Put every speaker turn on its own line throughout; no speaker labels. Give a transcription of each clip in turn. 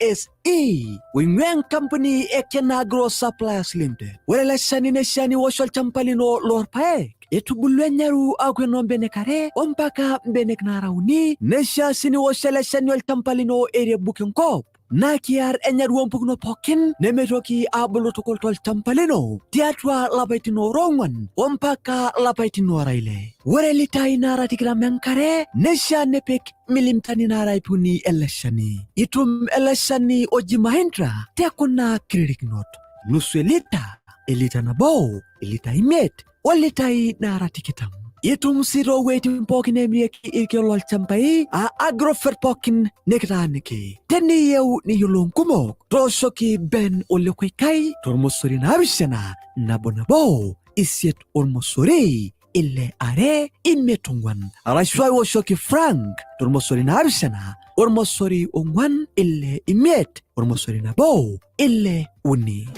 SE oing'ua enkampuni e Kenagro Suppliers Limited. Ore ele shani neishaa niwosh olchamba lino loorpaek etubulua enyaru aaku enoo mbenek are ompaka mbenek naara uni. Neishaa sii niwosh ele shani olchamba lino erebuk enkop naa kiar enyaru oompukunot pookin nemeitoki aabulu tukul tolchamba lino tiatua lapaitin oora ong'wan ompaka lapaitin oora ile. Ore litai naara tikitam enkare neishaa nipik milimitani naara ip uni ele shani. Itum ele shani oji Mahindra te kuna kiririkinot: nusu elita, elita nabo, ilita imiet, o litai naara tikitam. Itum sii toowueitin pookin neemirieki irkeek lolchambai aa Agrovet pookin nikitaaniki. Teniyieu niyiolou nkumok, tooshoki Ben Ole Koikai tormosori naapishana nabo nabo isiet ormosori ile are imiet ong'wan arashu aiwoshoki Frank tormosori naapishana ormosori ong'wan ile imiet ormosori nabo ile uni.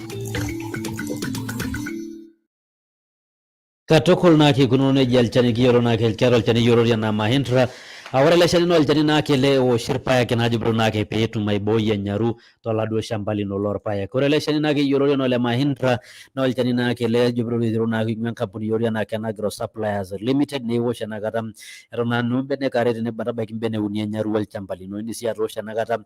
Katukul naa kikununo nejia olchani kiyiolo naa keeta olchani yioloti anaa Mahindra. Ah, ore ele shani naa olchani naake leoshi irpaek naajo piilo naake peetum aibooi enyaru toladuo shamba lino lorpaek. Ore ele shani naa keyioloti anaa ole Mahindra naa olchani naake lejo piilo aitereu naake oing'ua enkampuni yioloti anaa Kenagro Suppliers Limited niwosh enakata eton aa noo mbenek are tenebo metabaiki mbenek uni enyaru olchamba lino. Indim sii atoosho enakata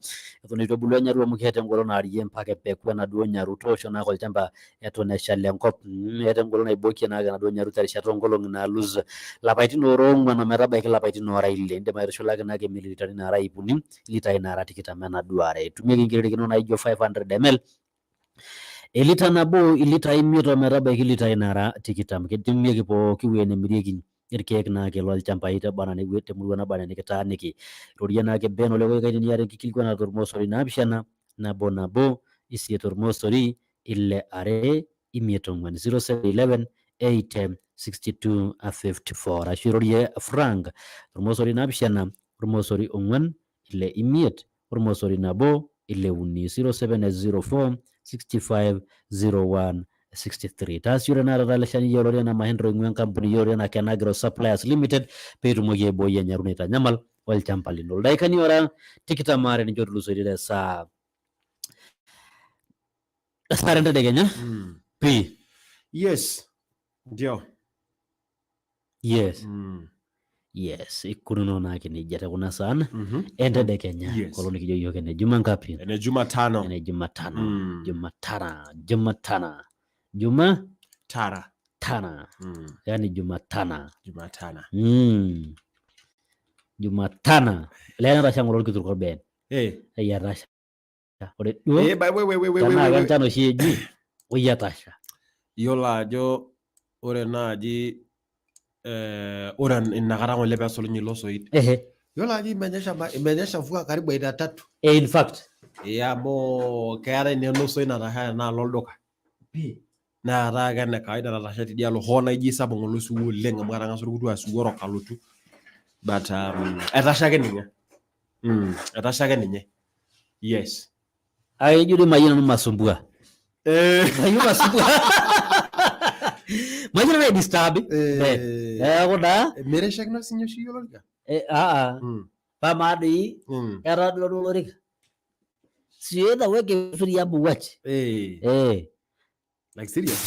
eton eitu ebulu enyaru amu keeta engolon naarie mpaka epeku enaduo nyaru. Toosho naake olchamba eton eshal enkop. Eeta engolon naibokie naake enaduo nyaru terishata oonkolong'i naalus lapaitin oora ong'wan ometabaiki lapaitin oora ile. Indim aitushulaki naake mililitani naara ip uni, litai naara tikitam enaduo are. Etumieki enkiririkino naijo 500 ml elita nabo, ilitai imiet ometabaiki ilitai naara tikitam. Ketumieki pooki wueji nemirieki irkeek naake lolchambai tebana temurua naba anaa enikitaaniki. Irorie naake Ben Ole Koikai teniata enkikilikuanata tormosori naapishana nabo nabo isiet ormosori ile are imiet ong'wan 0711 80 62 54 ashu irorie Frank tormosori naapishana ormosori ong'wan ile imiet ormosori nabo ile uni 0704 65 01 63. Taasishore naa taata ele shani yioloti anaa Mahindra oing'ua enkampuni yioloti anaa Kenagro Suppliers Limited peitumoki aibooi enyaru naitanyamal olchamba lino. Ildaikani ora tikitam aare ninche otulusoitie te saa saa are entedekenya pii.
Yes. Ndio.
Yes. Yes, ikununo naake nejia te kuna saan entedekenya. Enkolong nikijo iyiook ene juma ngapi?
Ene Jumatano.
Ene Jumatano. Jumatana, Jumatana. Juma
Tara.
tana. Yaani Jumatana.
Jumatana.
Jumatana. Lee natasha ng'ole orkitur korben.
Eh.
Ai etasha. Ore duo
Eh, by we we we we we
tenaa
we.
kenchan oshi eji, oi etasha.
Iyiolo ajo ore naaji eh, ore inakata ng'ole peesulunye ilo soit.
Ehe.
Iyiolo ajo imenyesha imenyesha mvua karibu aina tatu.
Eh, in fact.
Eh, amu keetae naa eno soit natasha tenaalo olduka.
Pii.
Neetae ake ene kawaida natasha tidialo hoo naijo isapuk ng'ole osiwuo oleng amu etang'asa orkutu asiwuo orok alotu. But etasha ake ninye. Etasha ake ninye. Yes.
Aejo doi mayieu nanu masumbua.
Eh.
Mayieu masumbua. Mayieu nanu aidisturb.
Eh.
Neeku naa
Mirishakino sinye oshi iyie olorika?
eh, aa pamaa doi etaa duo olorika. Siweza weke vizuri hapo uache.
Eh.
Eh.
Like serious?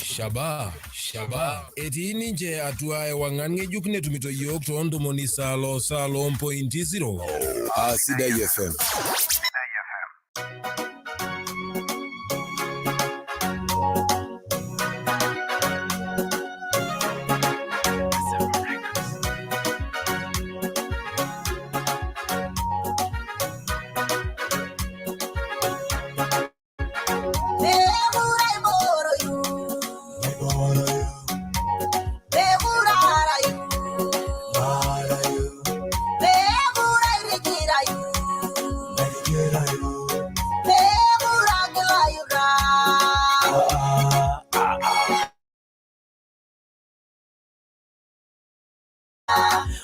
Shabaa, Shabaa, etii ninche atua ewang'an ng'ejuk netumito iyiook too ntomoni salo salo mpointi zero.
Aa Sidai FM.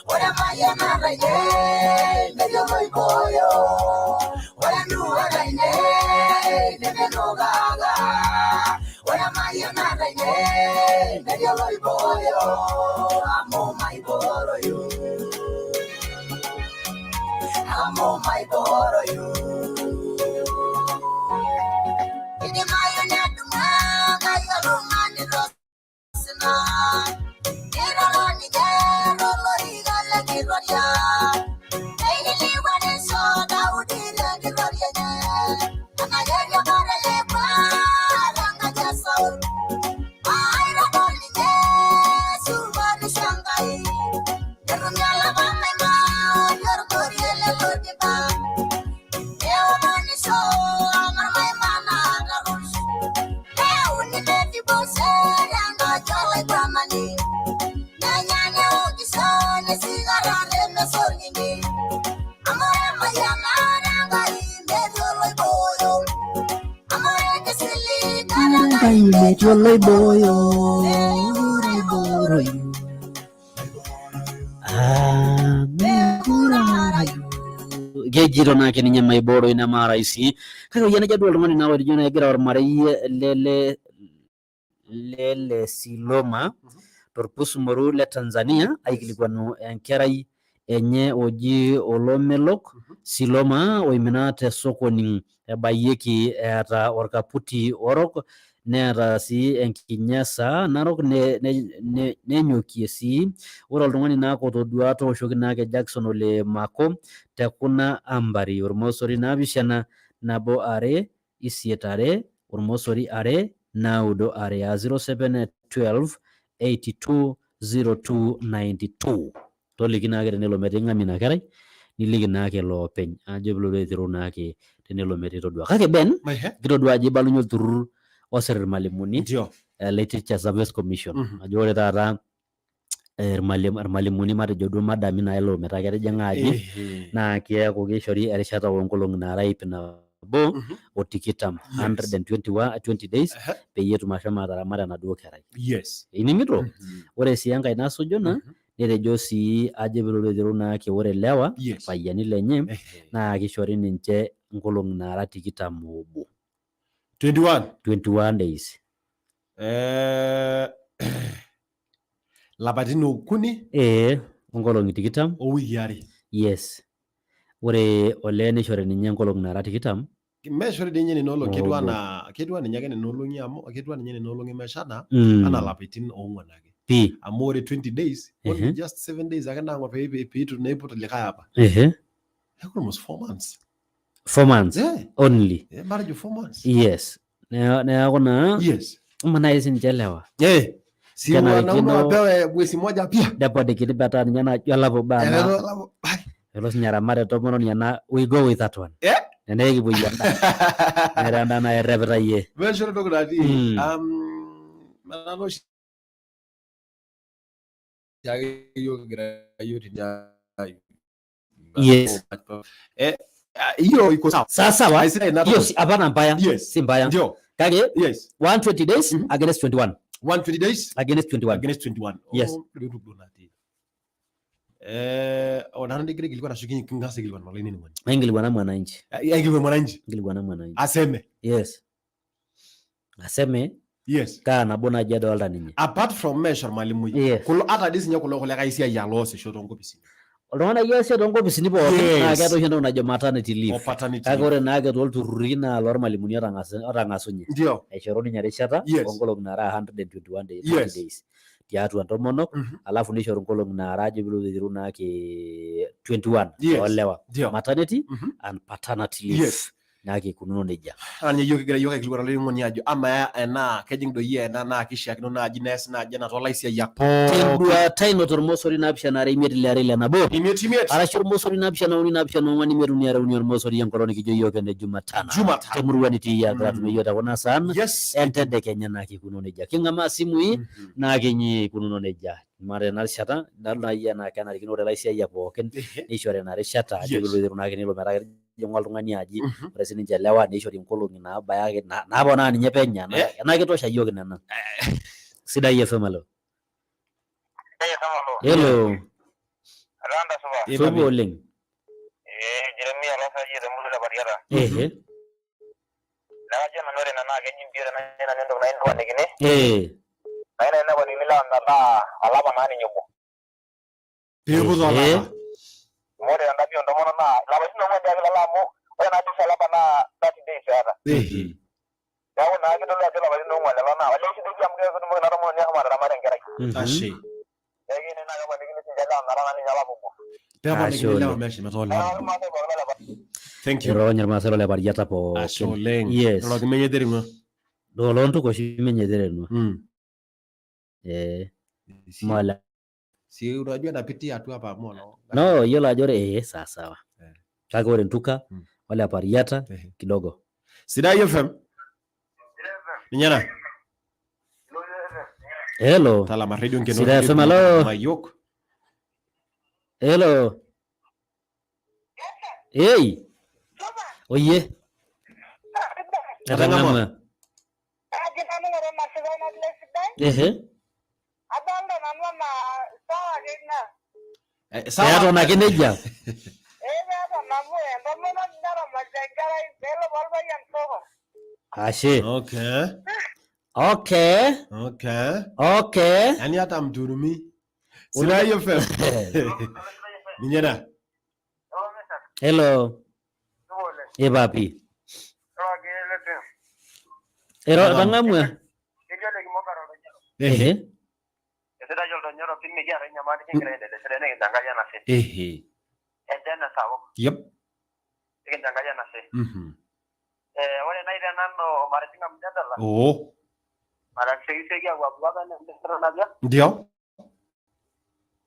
Ore mayianata ainei metii oloibooyo, ore enduata ainei nemenukaka. Ore mayianata ainei metii oloibooyo, amu maibooroyu, amu maibooroyu.
Metii oloibooyo oloibooroyu. Ah, mekure kejito naake ninye maibooroyu nemaaraisi kake oyie nejo duo oltung'ani naa otejo naa egira ormarei lele lele Siloma torpus moru le Tanzania aikilikuanu enkerai enye oji Olomelok Siloma oimina te sokoni ebayieki eeta orkaputi orok neeta sii enkinyesa narok nenyokie sii. Ore oltung'ani naake otodua tooshoki naake Jackson Ole Mako te kuna ambari ormosori naapishana nabo are isiet are ormosori are naudo are aa 0712 82 02 92. Toliki naake tenelo metaa ing'amie ina kerai niliki naake loopeny ajo pilotu aitereu naake tenelo metaa itodua. Kake Ben,
Ehe.
kitodua ajo ibalunye olturrur osir irmalimuni
Ndio.
Le Teacher Service Commission ajo ore taata irmalimuni matejo duo madami nailo metaa ketijing'a aji naa keeku keishori erishata oonkolong'i naara ip nabo o tikitam 120 20 days peyie etum ashomo ataramata enaduo kerai. Inining'ito? Ore sii enkae nasuju ina netejo sii ajo pilotu aitereu naake ore ilewa irpayiani lenye naa kishori ninche nkolong'i naara tikitam oobo.
21.
21 days.
Lapaitin okuni
Ee, onkolong'i tikitam.
O wiki are.
Yes. Ore olee nishori ninye nkolong'i naara tikitam.
Meishori dii ninye nena olong'i, ketiu
Oobo.
anaa ketiu ninye ake nena olong'i amu ketiu ninye nena olong'i meshana anaa lapaitin oong'uan ake. Amu ore 20 days, only just 7 days ake naang'or pee pee eitu naa iput likae apa. Neeku almost 4 months.
4 months only.
Yeah, matejo 4 months.
Yes. Neeku naa ama nai sininche lewa.
Si
Kenarikino-
wanaume wapewe mwezi moja pia.
Neponikini metaa ninye naaji olapa obo
Eh,
ana elo sinye aramat entomononi ena we go with that one. Tenaa ekipuoyie enda. Metaa enda naa errepita iyie.
Meishori entoki natii. Nanu oshi ake yiok kigira yiok tene hiyo iko sawa.
Sawa sawa.
Aisidai ina
Hiyo
toki.
hapana mbaya. Si mbaya.
Ndio.
Kake 120 days against 21.
120 days
Against 21.
Against 21.
Yes.
Oh, ndio ndio natii. Onana ndigira aikilikuan ashu kingas aikilikuan olainining'oni?
Ainkilikuana mwananchi.
Aikilikuan mwananchi.
Nkilikuana mwananchi.
Aseme.
Yes. Aseme. Kaa nabo naji adolta ninye.
Apart from meisho ormalimui. Kulo ata dii sinye kulo kulikae isiayiak loosisho toonkopisini.
Oltung'ani akeyie oosisho toonkopisini pookin naa keeta oshi entoki najo maternity leave.
O paternity
Kake
leave.
ore naake toolturruri naa lormalimuni otang'asunye.
Ndio.
Aishoru ninye erishata oonkolong'i naara 121 days, 20 days tiatua intomonok, alafu nishoru nkolong'i naara ajo piilo aitereu naake 21 toolewa. Maternity and paternity leave. Naake ikununo nejia.
Naa ninye yiok kigira yiok aikilikuan olainining'oni ajo amaa enaa kejing doi ena naa kishiakino naaji neesi naaji ena toolaisiayiak pookin.
Tenduata ino tormosori naapishana are imiet ile are ile nabo.
Imiet imiet.
Arashu ormosori naapishana uni naapishana ong'wan imiet uni are uni ormosori enkolong nikijo yiok ene Jumatano.
Jumatano.
Temurua nitii iyie agira atumie yiok tekuna saan. Entedekenya naa kikununo nejia. King'amaa isimui naa kinyi ikununo nejia. Mara ena rishata idol naa iyie enaa kenarikino ore ilaisiayiak pookin neishori ina rishata ajo piilo aitereu naake nelo metaa ketijing'a oltung'ani aji ore sininche lewa neishori nkolong'i naabaya ake naaponaa ninye penyo enaa kitosha yiok nena. Sidai FM alo. Hello. Supa oleng.
Jeremia Losaji temurua e Pariata. Nakajo nanu ore ina naa keji mbio tenaa nanu entoki nayieu neponikini. Nayieu naaji neponikini lewa metaa olapa naa ninye obo.
Peeku taa olapa.
Amu ore tenda pio ntomonok naa ilapaitin oong'uan dii ake lelo amu ore naa dii oshi olapa naa 30 days eeta. Neeku naa kitodolu ajo ilapaitin oong'uan lelo naa olee sidai pii amu ketumoki ina tomononi ashomo ataramata enkerai.
Ashe.
Neeku keyieu naa keponikini sinche lewa metaa naa ninye olapa obo.
Peeponikini
Ashe
lewa
oleng.
meshi metaa olapa.
Neeku irmaasai pookin ole
Thank you.
Iroronya irmaasai lole Pariata pookin.
Ashe oleng.
Yes.
Iroroki tereng'ua.
Lolontuko oshi menye tereng'ua. Mola.
Si unajua napitia tu hapa mola.
No, yiolo ajo ore sawa sawa. Kake ore Ntuka wale Pariata kidogo.
Sidai FM. Ninye na.
Hello.
Talama radio nkeno.
Sidai FM alo.
Mayok.
Hello. Hey. Oye. Etang'amua.
Aji nanu ng'ore masikai natii esidai.
Ehe.
Adolta nanu anaa sawa ake ina.
Sawa.
Peeton ake nejia.
Ee peeton amu entomononi neramatita enkerai pelo olpayian soko.
Ashe.
Okay.
Okay.
Okay.
Okay.
Yaani hata mturumi. Sidai FM. Ninye na.
Hello. Epapi. Ero etang'amua. Ehe.
Esidai oldonyoro pii mikiata enyamali kigira aendelea esidai nikincho Enkai enashe.
Ehe.
Enchan esapuk
Yep.
nikincho Enkai enashe. Ore nai te nanu omatising'a mjadala
Oo.
matasiokisioki apuapuo apa ena
Ndio.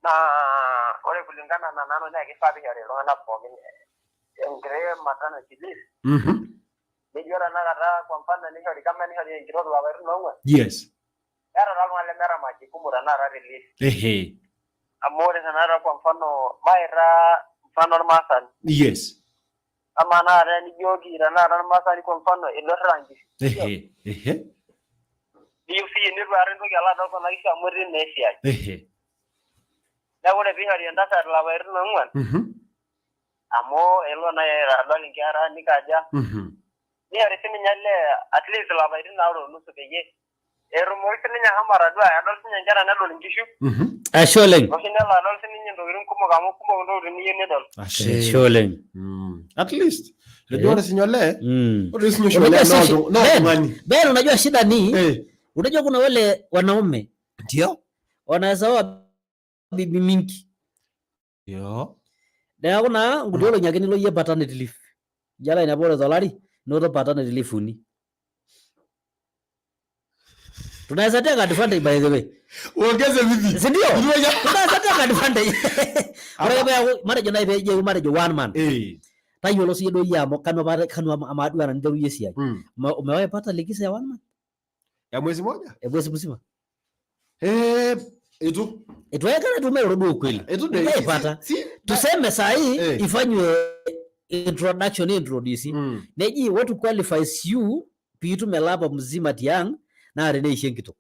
Naa ore kulingana na nanu naa kifaa piishori iltung'anak pookin enkiti maternity leave. Nijo tenakata kwa mfano nishori kama nishori enkitok ilapaitin oong'uan. Keeta taa oltung'ani lemeeta majukumu tenakata te leave. Amu ore tenakata kwa mfano maita mfano ormaasani. Amaa tenakata enijoki tenakata ormaasani kwa mfano idurrita nkishu.
Ehe. Ehe.
Niyieu siyie nitu aikata intoki alo adol kuna kishu amu itii naa esiai.
Ehe.
Neeku ore piishori entasat ilapaitin oong'uan amu elo nai adol inkera nikaja. Nishori sininye olee at least ilapaitin aare onusu peyie etumoki sininye ashomo atadua adol sininye inkera nedol inkishu.
Ashe oleng.
Oshi nelo adol sininye intokitin kumok amu kumok intokitin niyieu nidol.
Ashe.
Ashe oleng.
At least. Ejo ore sinye olee. Ore sinye oshi
Unajua
olee naa
sisi-
naa
Ben,
oltung'ani.
Ben, unajua shida ni
Eh.
unajua kuna wale wanaume
Ndio.
wanaweza oa bibi mingi.
Ndio.
Neeku naa nkuti olong'i ake nilo iyie paternity leave. Ijo alo ainepu ore tolari inoto paternity leave uni. Tunaweza take advantage by the way.
Uongeze bibi.
Si ndio? Tunaweza take advantage. Ore ake peeku matejo nai peejo matejo one month.
Eh.
Tayiolo siyie doi iyie amu kanu apa kanu amaa duo ena ninterua iyie esiai. Umewahi pata likizo ya one month?
Ya mwezi moja?
Ya mwezi mzima.
Eh, itu.
Itu aikata tumeiro duo ukweli.
Itu dei.
Umeipata.
Si,
Tuseme saa hii
Eh.
ifanywe introduction introduce. Neji what qualifies you piitum elapa mzima tiang naa teneisho enkitok.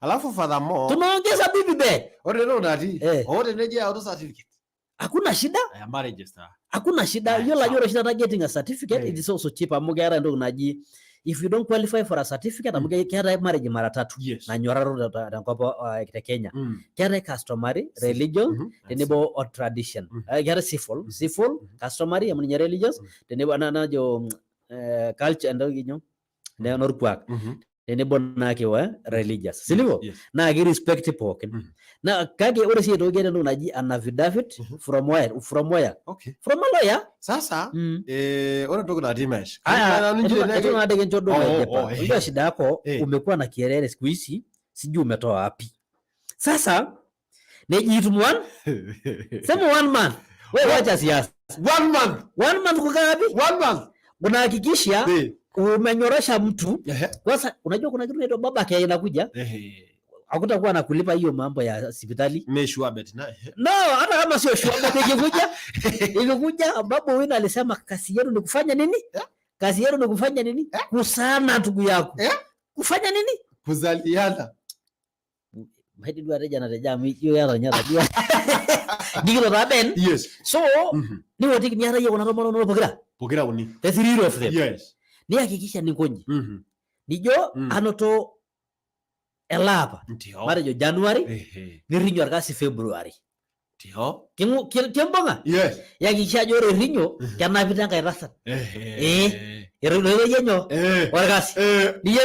Alafu furthermore,
Tunaongeza bibi be.
ore entoki natii,
Eh.
ore teneji eyautu certificate.
Hakuna shida.
Ya marriage star.
Hakuna shida.
Eh,
Yiolo ajo
sawa.
ore oshi taata getting a certificate
Eh.
it is also cheap amu keeta entoki naji if you don't qualify for a certificate amu keetae marriage mara tatu
Yes.
nanyorraro tenkop te Kenya. Keetae customary, religion, tenebo o tradition. Keetae civil, civil, customary amu ninye religious, tenebo najo culture entoki nyoo norkuak. Tenebo naake wa religious. Si ndivyo?
Yes.
Naa ki respect pookin. Na kake ore sii aitoki keeta entoki naji an affidavit from where? From where?
Okay.
From a lawyer.
Sasa, ore entoki natii mesh.
Aya,
Nanu njire
etu naade kincho duo
Oh,
maidipa.
oh, eh.
Unajua shida yako
Eh.
umekuwa na kielele siku hizi, sijui umetoa wapi. Sasa neji itum one, sema one month. Wewe wacha siasa.
One month.
One month kukaa wapi?
One month.
Unahakikisha
Eh.
umenyorosha mtu.
Ehe.
Kwanza unajua kuna kitu inaitwa baba care inakuja.
Ehe.
Hakutakuwa na kulipa hiyo mambo ya hospitali.
Me sure bet na. Ehe.
No, hata kama sio sure bet ikikuja, ikikuja Babu Owino alisema kazi yetu ni kufanya nini? Kazi yetu ni kufanya nini? Kusana ndugu yako. Kufanya nini?
Kuzaliana.
Maidi duo atejo enatejo amu ijo keeta ninye tabia. Dikito taa Ben.
Yes.
So, niwotiki niata iyie kuna tomonok inonok pokira.
Pokira uni.
The three of them.
Yes.
Nihakikisha ninkonji. Nijo anoto elaapa.
Ndio.
Matejo January,
Ehe.
nirinyo orkasi February.
Ndio.
Kimbung'a?
Yes.
Yakikisha ajo ore rinyo kenapita enkae tasat.
Ehe.
Eh. Etoiloyie nyoo?
Eh.
Orkasi.
Eh.
Nijo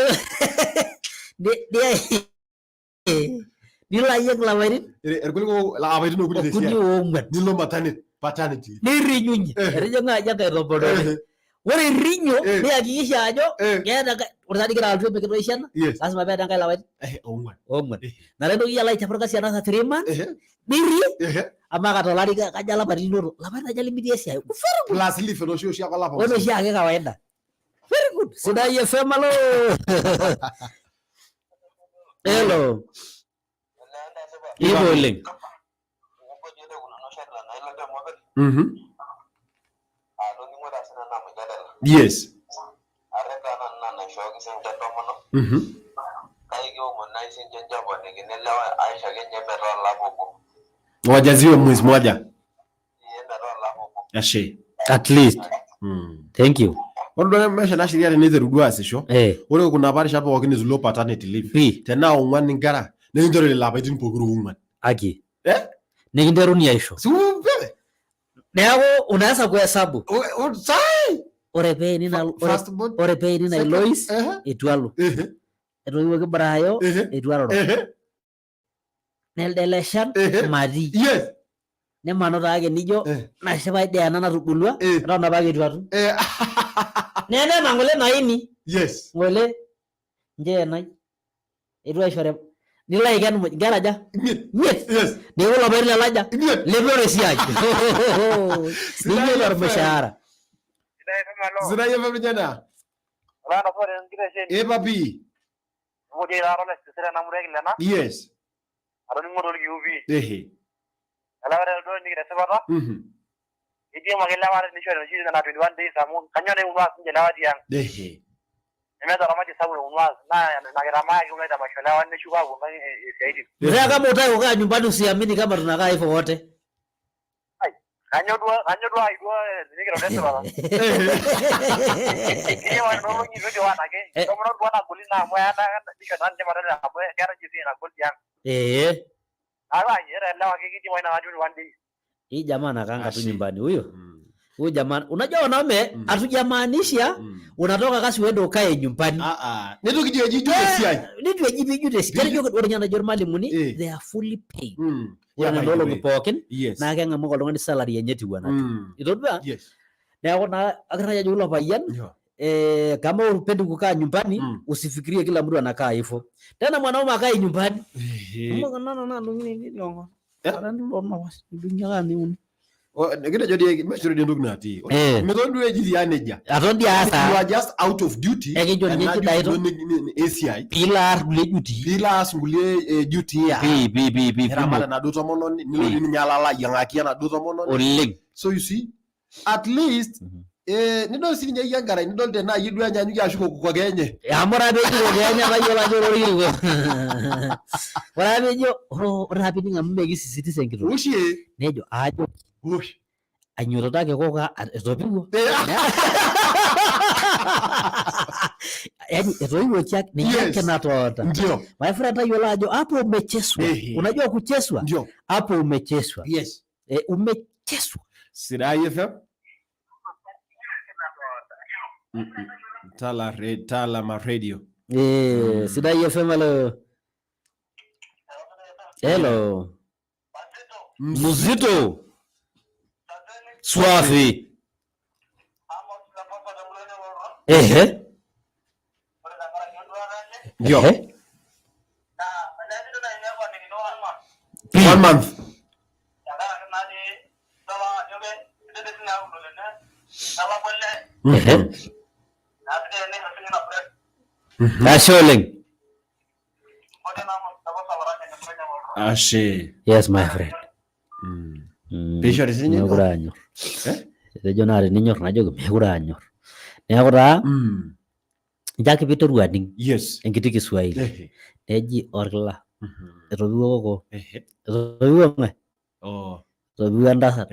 nilo ayieng ilapaitin
Irkulie lapaitin okuni te
okuni
siai.
oong'uan.
Nilo maternity. Paternity.
Nirinyunye. Etijing'a ajo enkae tomononi.
Ehe.
Ore rinyo
Eh.
nihakikisha ajo
Eh.
keeta enkae ore taa dii kira alotu emikitoisho ena
Yes.
lazima peeta enkae lapaitin
Ehe, oong'uan.
oong'uan.
Ehe.
Metaa intoki alo aichapa orkasi another 3 months
Ehe.
niri
Ehe.
amaa kata olari kaja lapaitin linoto lapaitin aja limitii esiai. Very good.
Plus leave enoshi oshiake olapa.
Ore oshiake kawaida. Very good. Sidai FM alo. Hello. Ipo oleng.
Yes.
eponiki sininche intomonok. Kake kiomon naaji sininche nche eponikini ilewa aisho ake ninye metaa olapa obo.
Wajaziwe mwezi moja.
Ee metaa olapa obo.
Ashe.
At least. Thank you.
Ore duo mesha ena sheria teneiteru duo aasisho, ore kuna apa rishat pookin is low paternity leave. Tenaa ong'wan inkera, nikinchori lelo apaitin pokira ong'wan.
Aki.
Eh?
Nikinteruni aisho.
Si wewe.
Neeku unaweza kuhesabu.
Sai.
Ore pee nina ore,
First born.
ore pee nina
Second.
Lois eitu alo. Etoiwuoki Brayo eitu aroro. Nelde ele shan matii.
Yes.
Nemanu taake nijo nashipa dii ena natubulua eton apake eitu atum. Nena ng'ole naini.
Yes.
Ng'ole nchoo enai eitu aishori nilo aiken muj nkera aja? Imiet.
Yes.
Neeku ilapaitin lelo aja?
Imiet.
Litu esiai. Ninyel ormushaara.
Sidai FM vijana. Eh papi. Yes.
Atoning'o tolkiu pii.
Ehe.
Ele ore duo ening tesipata, idimu ake ilewa nishori enoshi nena 21 days amu kanyoo naa epuonu aas ninche ilewa tiang'. Nemeeta oramatie sapuk lopuonu aas naa ina kitamaa ake eponu aitamasho ilewa neshuko aapuo isiaitin.
Mzee, kama hutaki kukaa nyumbani usiamini kama tunakaa hivyo wote.
Kanyoo duo ai duo tenikiro tesipata. Idimu ake toolong'i 21 ake. Intomonok duo nagoli naa amu eya nisho naa ninche matolea amu keeta ninche esiai nagol tiang'. Neeku ai ore ilewa ake kidimu ake nena 21 days.
Hii jamaa anakaanga tu nyumbani huyo. Huyu jamaa unajua wanaume hatujamaanisha unatoka kasi uende ukae nyumbani.
Neitu kijo eji ijo esiai.
Neitu eji piijo esiai. Kejo ore ninye enajo irmalimuni they are fully paid. Ore
Yeah, by
nena
the
olong'i
way.
pookin
Yes.
naa keng'amu ake oltung'ani salary enye etiu enatiu. Itodua?
Yes.
Neeku naa agira naaji ajoki ilo payian kama hupendi kukaa nyumbani usifikirie kila mtu anakaa hivyo. Tena mwanaume akae nyumbani.
Kitejo dii maishori dii entoki natii. Meton duo eji tiang nejia.
Aton dii aasa.
You are just out of duty.
Ekincho ninye
Ena
shida
duty
ito.
ino esiai.
Piilo aar kulie duty.
Piilo aas nkulie duty aa.
Pii, pii, pii, pii,
Niramat
kumok.
enaduo tomononi, nilo dii ninye alo ayiang'aki enaduo tomononi.
Oleng.
So you see, at least nidol sininye iyie enkerai, nidol tenaa iyie duo enyaanyukie ashu kokoko enye.
Amu ore ake peejo koko enye tayiolo ajo ore orkiriko. Ore ake peejo ore ake piining amu mekisisitiza enkitok.
Oshie.
Nejo aajo. Ainyototo ake koko etopiwuo. Yaani etoiwuoki ake ninye ake natoota.
Ndio.
My friend tayiolo ajo hapo umecheswa. Unajua kucheswa?
Ndio.
Hapo umecheswa.
Yes.
Umecheswa.
Sidai FM. Tala Tala ma radio.
Sidai FM hello. Hello. Mzito. Swafi. Ehe.
Ndio. 1 month.
Ehe. Ashe oleng.
Ashe.
Yes my friend.
Peishori sininye
Mekure aanyor. Etejo naa teninyor najoki mekure aanyor. Neeku taa incho ake piiteru aning enkiti Kiswahili. Neji orkila. Etopiwuo koko. Etopiwuo ng'ae? Etopiwuo entasat.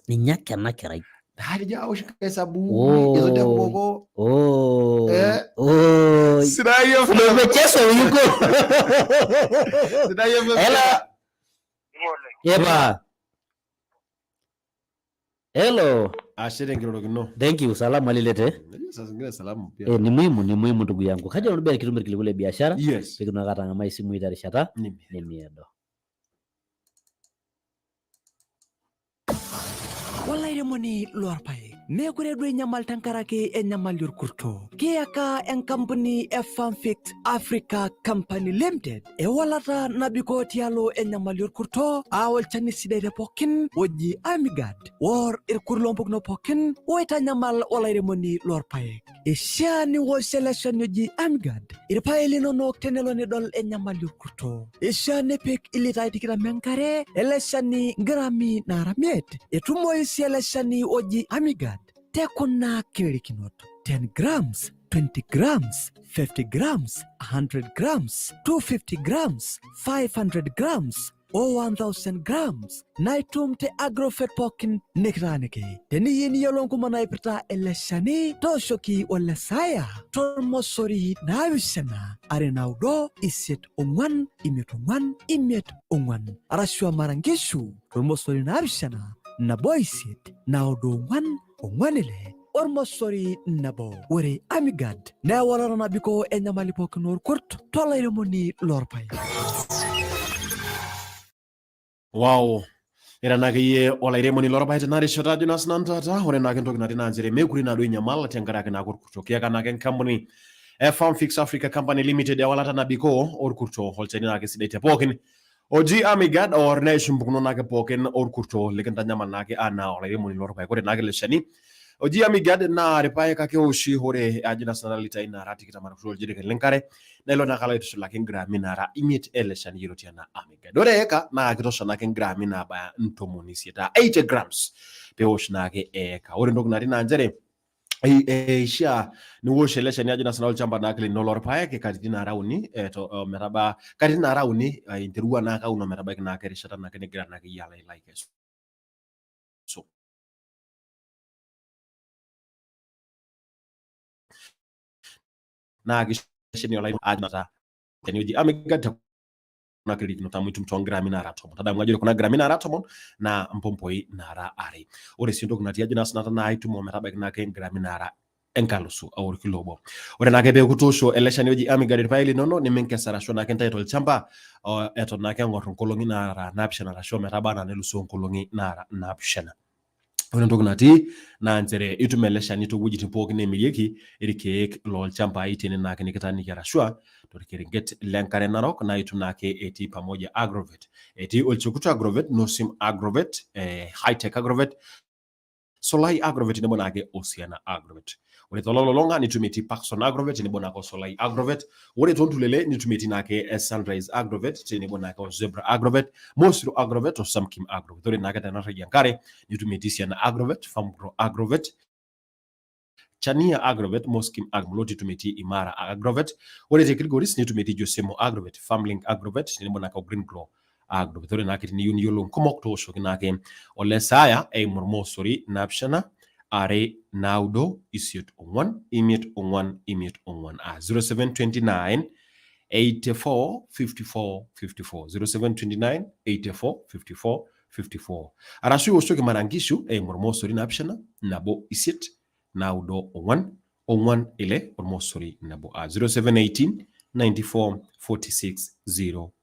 Ninye ake ena kerai.
Naa awosh hesabu. Etu koko. Sidai FM.
Umecheswa yuko.
Sidai FM.
Hello. Yepa. Hello.
Ashe tenkirorokino.
Thank you. Salamu alilete.
Saa zingine salamu pia.
Ni muhimu, ni muhimu ndugu yangu. Kajo nanu bee kitum irkiliku le biashara.
Yes.
Pikitum ake atang'amai isimui terishata nemiedo.
Olairemoni loorpaek meekure duo inyamal tenkaraki enyamali orkurto. Kiyaka enkampuni e Farmfix Africa Company Limited ewalata nabikoo tialo enyamali orkurto aa olchani sidai te pookin oji Amigard or irkurt loompukunot pookin oitanyamal olairemoni loorpaek. Ishaa niwosh ele shani oji Amigard irpaek linonok tenelo nidol enyamali orkurto. Ishaa nipik ilitai 20 enkare ele shani ngrami 5. Etumoyu sii ele shani oji Amigard te kuna kiririkinot. 10 grams, 20 grams, 50 grams, 100 grams, 250 grams, 500 grams o 1000 grams naa itum te Agrovet pookin nikitaaniki. Teniyieu niyiolou nkumok naipirta ele shani tooshoki Olesaya tormosori 7 2 9 8 4 5 5 4 arashu Mara Nkishu tormosori 7 1 8 9 4 4 6 ormosori 1. Ore Amigad naa ewalata nabikoo enyamali pookin orkurt tolairemoni lorpaek.
Wow, ira naa akeyie olairemoni lorpaek tena rishata ajo naa sinanu taata ore naake entoki natii naa nchere meekure naa duo inyamal tenkaraki naake orkurto. Kiyaka naake enkampuni e Farmfix Africa Company Limited ewalata nabikoo orkurto olchani naake sidai te pookin oji Amigad or neishu mpukunot naake pookin orkurto likintanyamal naake anaa olairemoni lorpaek. Ore naake ele shani oji Amigad naa irpaek ake eoshi ore ajo naa sinanu litai naara 20 arashu oljiriket lenkare nelo naake alo aitushulaki ingrami naara 5 ele shani yioloti anaa Amigad. Ore eka naa kitosha naake ingrami naabaya 80 aa 80 grams peosh naake eka. Ore entoki natii naa nchere eishaa niwosh ele shani ajo naa sinanu olchamba naake lino lorpaek katitin naara uni metaba katitin naara uni interua naake aun ometabaiki naake erishata naake nigira naake iyie alo aikesu. Naa kisheni olairemoni ajo oji Amigad te kuna kirikinoto amu itum too ngrami naara 10. Tadamu ajo ore kuna grami naara 10 naa mpompoi naara 2. Ore sii entoki natii ajo naa sinanu naa itum ometabaiki naake ngrami naara 1000 au orkilo obo. Ore naake peeku toosho ele shani oji Amigad irpaek linono niminkes arashu naake intayu tolchamba eton naake eng'or nkolong'i naara 7 arashu ometaba anaa nelusoo nkolong'i naara 7. Ore entoki natii naa nchere itum ele shani toowuejitin pookin neemirieki irkeek lolchambai tene naake nikitaaniki arashua torkerenget le Nkare Narok naa itum naake etii Pamoja Agrovet, etii Olchekuto Agrovet, Nosim Agrovet, Hitech Agrovet, Solai Agrovet tenebo naake Osiana Agrovet. Ore tolololong'a nitum etii Parkson Agrovet tenebo naake o Solai Agrovet. Ore toontulele nitum etii naake Sunrise Agrovet tenebo naake o Zebra Agrovet, Mosiro Agrovet o Samkim Agrovet. Ore naake tenarragi enkare nitum etii Siana Agrovet, Farmgro Agrovet, Chania Agrovet, Moskim Agrovet, nitum etii Imara Agrovet. Ore te Kilgoris nitum etii Josemo Agrovet, Farmlink Agrovet tenebo naake o Green Grow Agrovet. Ore naake teniyieu niyiolou nkumok tooshoki naake Ole Saaya eimu ormosori 7 2 9 8 4 5 4 5 4 aa 0729 84 54 54 0729 84 54 54 arashu iwoshoki Mara Nkishu eimu ormosori 7 1 8 9 4 4 6 ormosori 1 aa 0718 94 46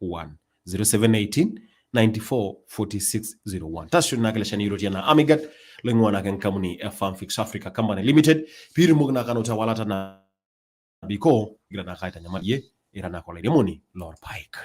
01 0718 94 46 01. Tasho naake ele shani yioloti anaa Amigad loing'ua naake enkampuni e Farmfix Africa Company Limited piitumoki naake anoto ewalata nabikoo igira naake aitanyamal iyie ira naake olairemoni lorpaek.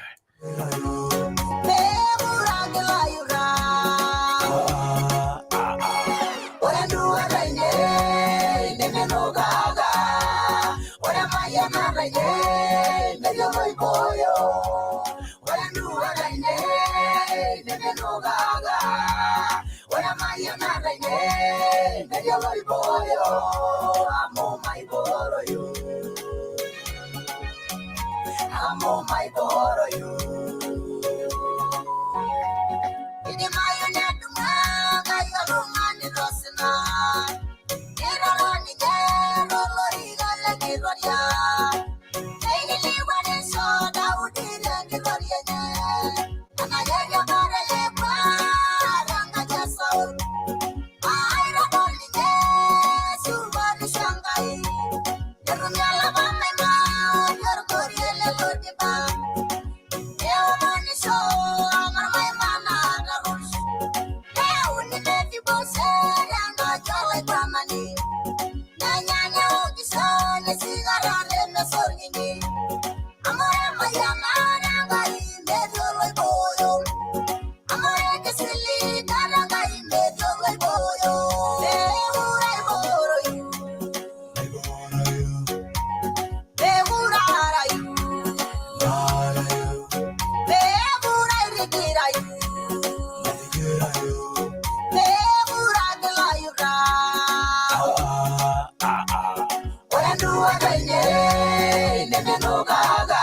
enduata ainei nemenukaka.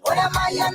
Ore emayian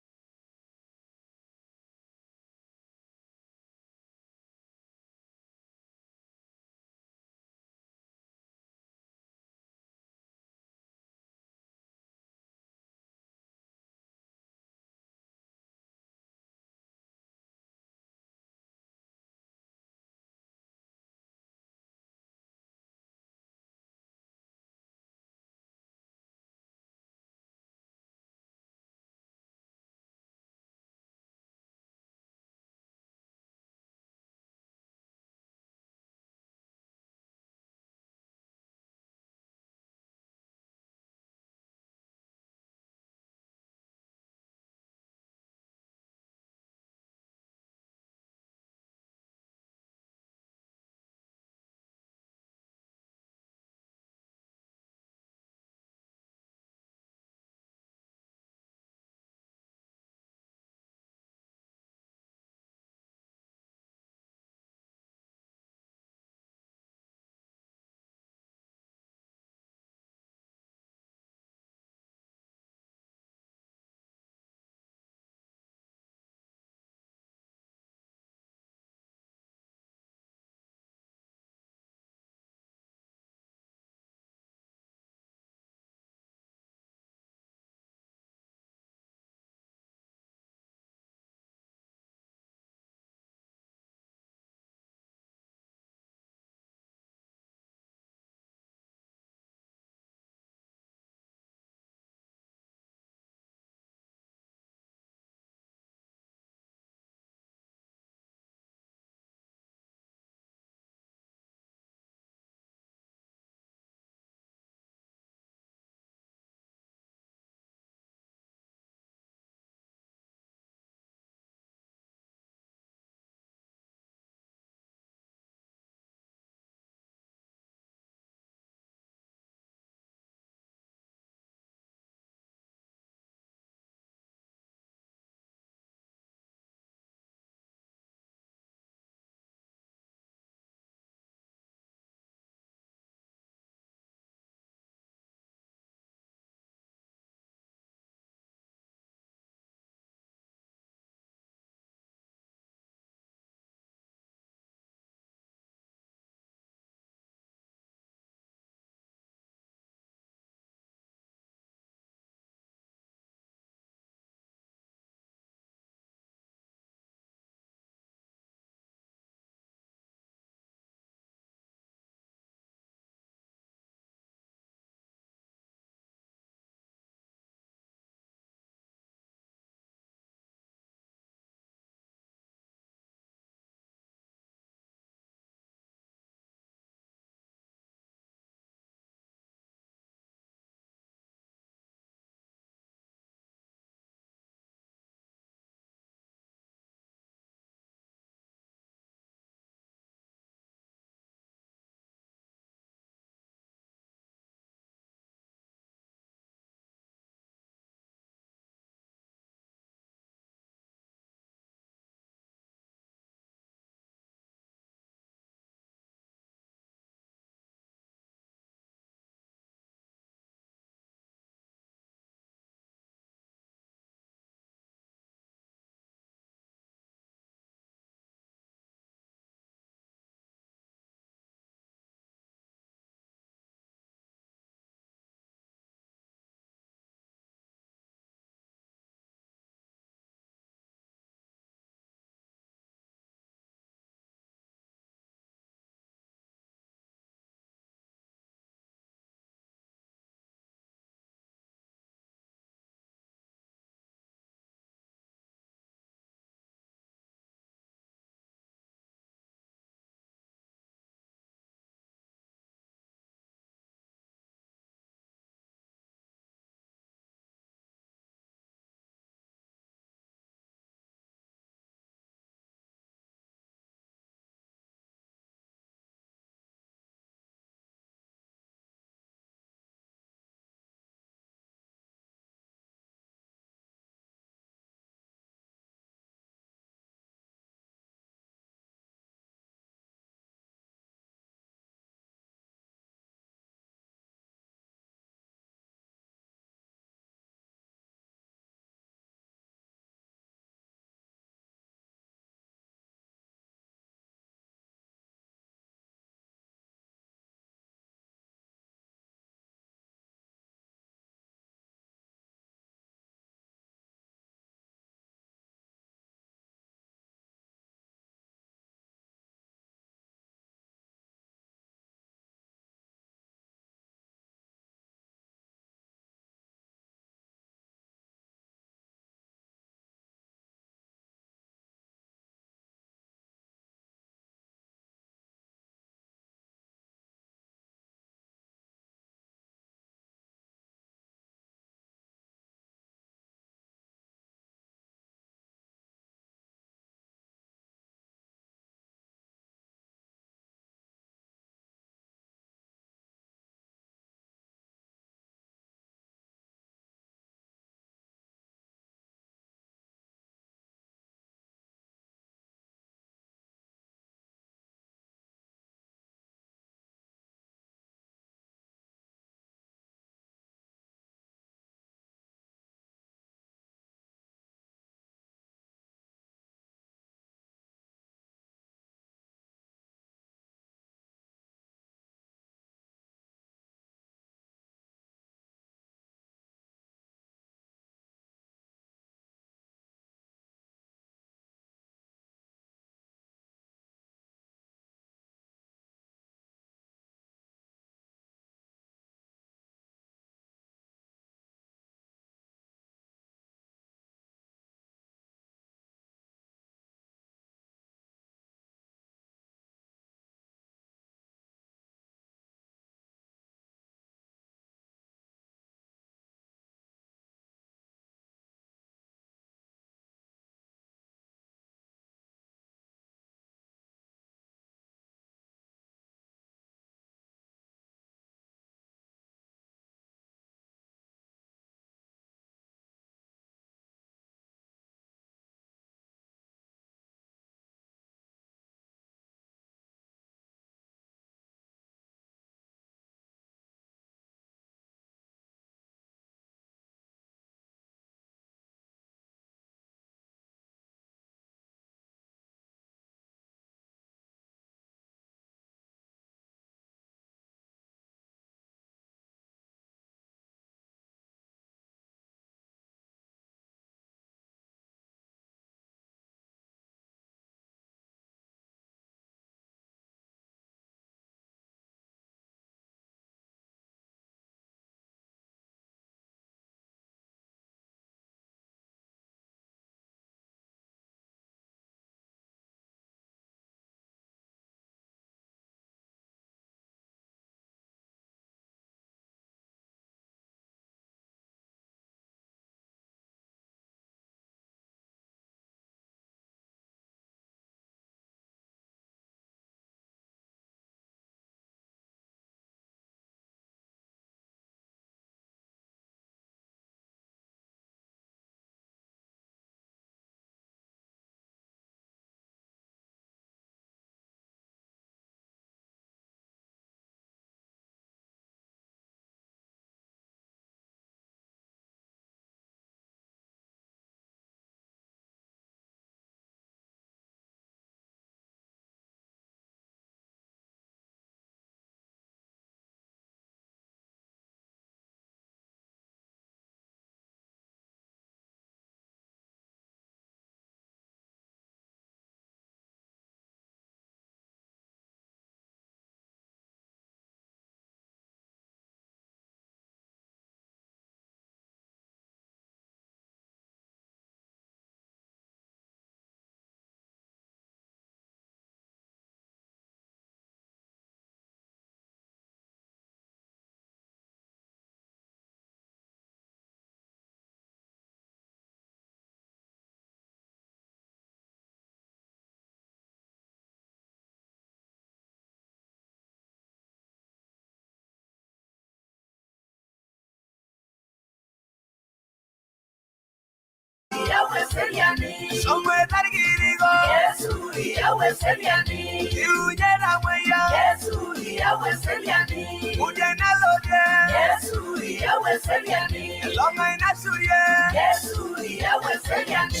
eseriani. Shomoita irkiriko. Yesu iyau eseriani. Irunye tamuoyia. Yesu iyau eseriani. Uje nalotie. Yesu iyau eseriani. Elong'ai nasurie. Yesu iyau eseriani.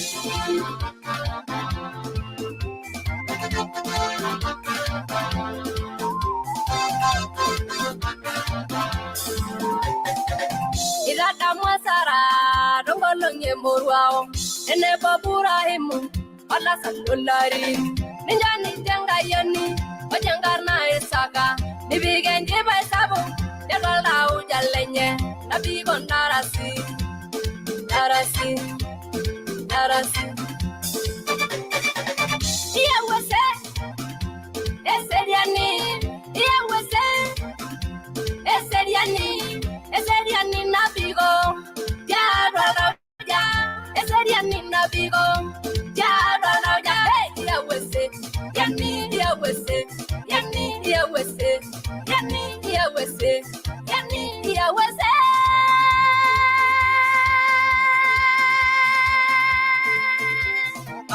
Itadamu asara toonkolong'i emoruao tenebo Burahimu olasar lolarin nincho ninche enkayioni ojo enkarna Isaka nipik enchipai sapuk tiatua iltauja lenye nabiko ntarasi ntarasi ntarasi. Iyau eseriani iyau eseriani eseriani nabiko tiatua iltauja eseriani nabiko tiatua iltauja. Iyau eseriani iyau eseriani iyau eseriani iyau eseriani iyau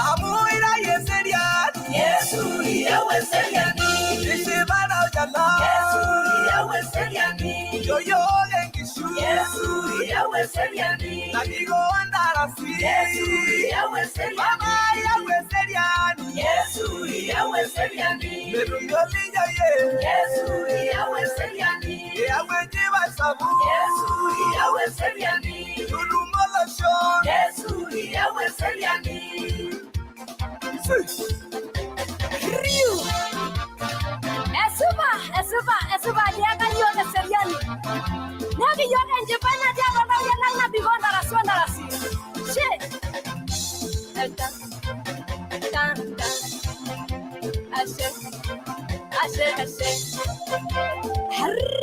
Amu ira eseriani.
Yesu iyau eseriani.
Tishipa taujala.
Yesu iyau eseriani.
Yoyo enkishu.
Yesu iyau eseriani.
Nabiko ntarasi.
Yesu iyau eseriani.
Mama iyau eseriani.
Yesu iyau eseriani.
Metumi olijoyie.
Yesu iyau eseriani.
Iyau enchipai sapuk.
Yesu iyau eseriani.
Itutumo olosho.
Yesu iyau eseriani. Riu. Esupa, esupa, esupa, tiaka yiok eseriani. Neaki yiok enchipai natii atua iltauja lang nabikoo ntarasi o ntarasi. She. Tan, tan, tan. Ashe, ashe, ashe. Harriya.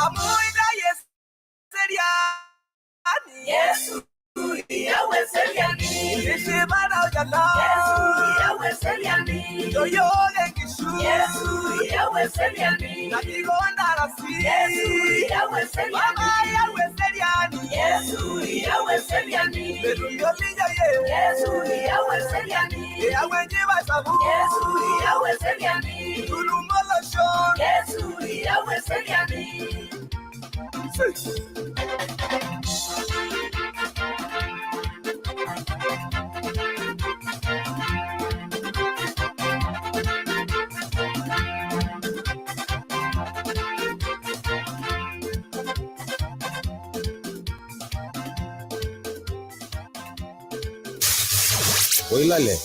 Amu ira eseriani.
Yesu iyau eseriani.
Tishipa taujala.
Yesu iyau eseriani.
Yoyo enkishu.
Yesu iyau eseriani.
Nabiko ntarasi.
Yesu iyau eseriani.
Mama iyau eseriani.
Yesu iyau eseriani.
Metumi olijoyie.
Yesu iyau eseriani.
Iyau enchipai sapuk.
Yesu iyau eseriani.
Itutumo olosho.
Yesu iyau eseriani.
Oilale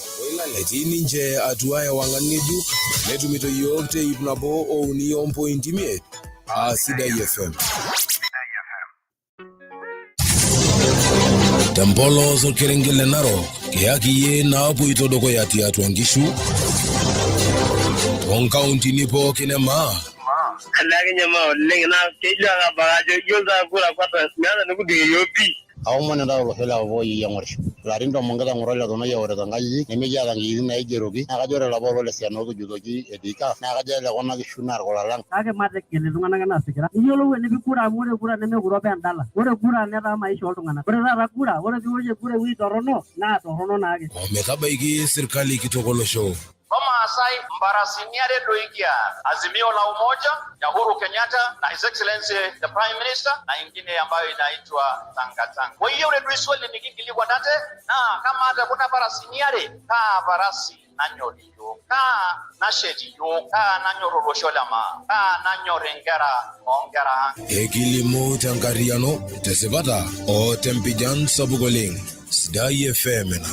etii ninche atua ewang'an ng'ejuk netumito yiok te ip nabo ouni ompointi imiet aa Sidai FM. Tempolos orkerenget le Narok kiyaki iyie naapoito dukuya tiatua nkishu toonkauntini pookin e maa.
Elee kinyamal oleng naa kejo ake abaki ajo iyiolo taa kura kwanza meeta enikudung'ie iyiok pii.
Aomon intae olosho le Avoi eng'orisho. Ilarin 10 kitang'oro leton eorito nkajijik nemikiata nkiitin naigeroki naa kajo ore ilapa olong le siana otujutoki etii CAF naa kajo ele kuna kishu naa irkula lang.
Kake mategel iltung'anak enaa sikira. Niyiolou enipik kura amu ore kura neme kura apa endala. Ore kura netaa maisha oltung'anak. Ore taata kura, ore piwosh kura ewueji torrono naa torrono naake.
Ometabaiki sirkali kitok olosho.
Wamaasai mbarasini are doi kiata, Azimio la Umoja ya Uhuru Kenyatta na His Excellency the Prime Minister na ingine ambayo inaitwa Tangatanga. Kwa hiyo ore doi swali nikinkilikuanate naa kamaa te kuna parasini are kaa parasi nanyor iyiok, kaa nashet iyiok, kaa nanyor olosho le maa, kaa nanyor inkera oonkera ang'.
Ekilimu tenkarriyiano tesipata o tempijan sapuk oleng. Sidai FM ina.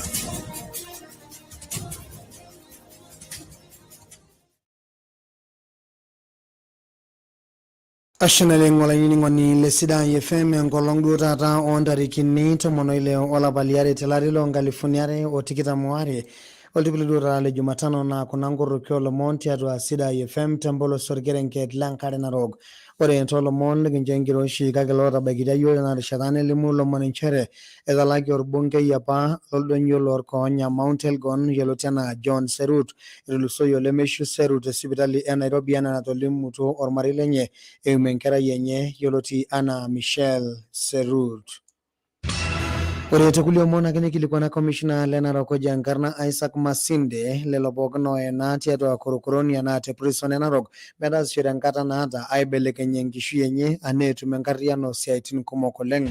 Ashe naleng olainining'oni le Sidai FM enkolong duo taata oontarikini 16 olapa liare telari 2022. Oltipili duo taata le Jumatano naa kuna nkoroki oolomon tiatua Sidai FM tempolos orkerenket le Enkare Narok. Ore toolomon likincho enkiroshi kake lootabaikitia iyiook tena rishata nelimu ilomon inchere etalaki orbungei apa loldonyio loorkoonya Mount Elgon yioloti anaa John Serut. Etulusoyie olemeishiu Serut te sipitali e Nairobi anaa enatolimutuo ormarei lenye eimu enkerai enye yioloti anaa Michelle Serut. Ore te kulie omon ake neikilikuana komishina le Narok oji enkarna Isaac Masinde lelo pookin ooena tiatua korokoroni anaa te prison e Narok metaasishore enkata naata aibelekenyie enkishui enye anaa etum enkarriyiano oo siaitin kumok oleng.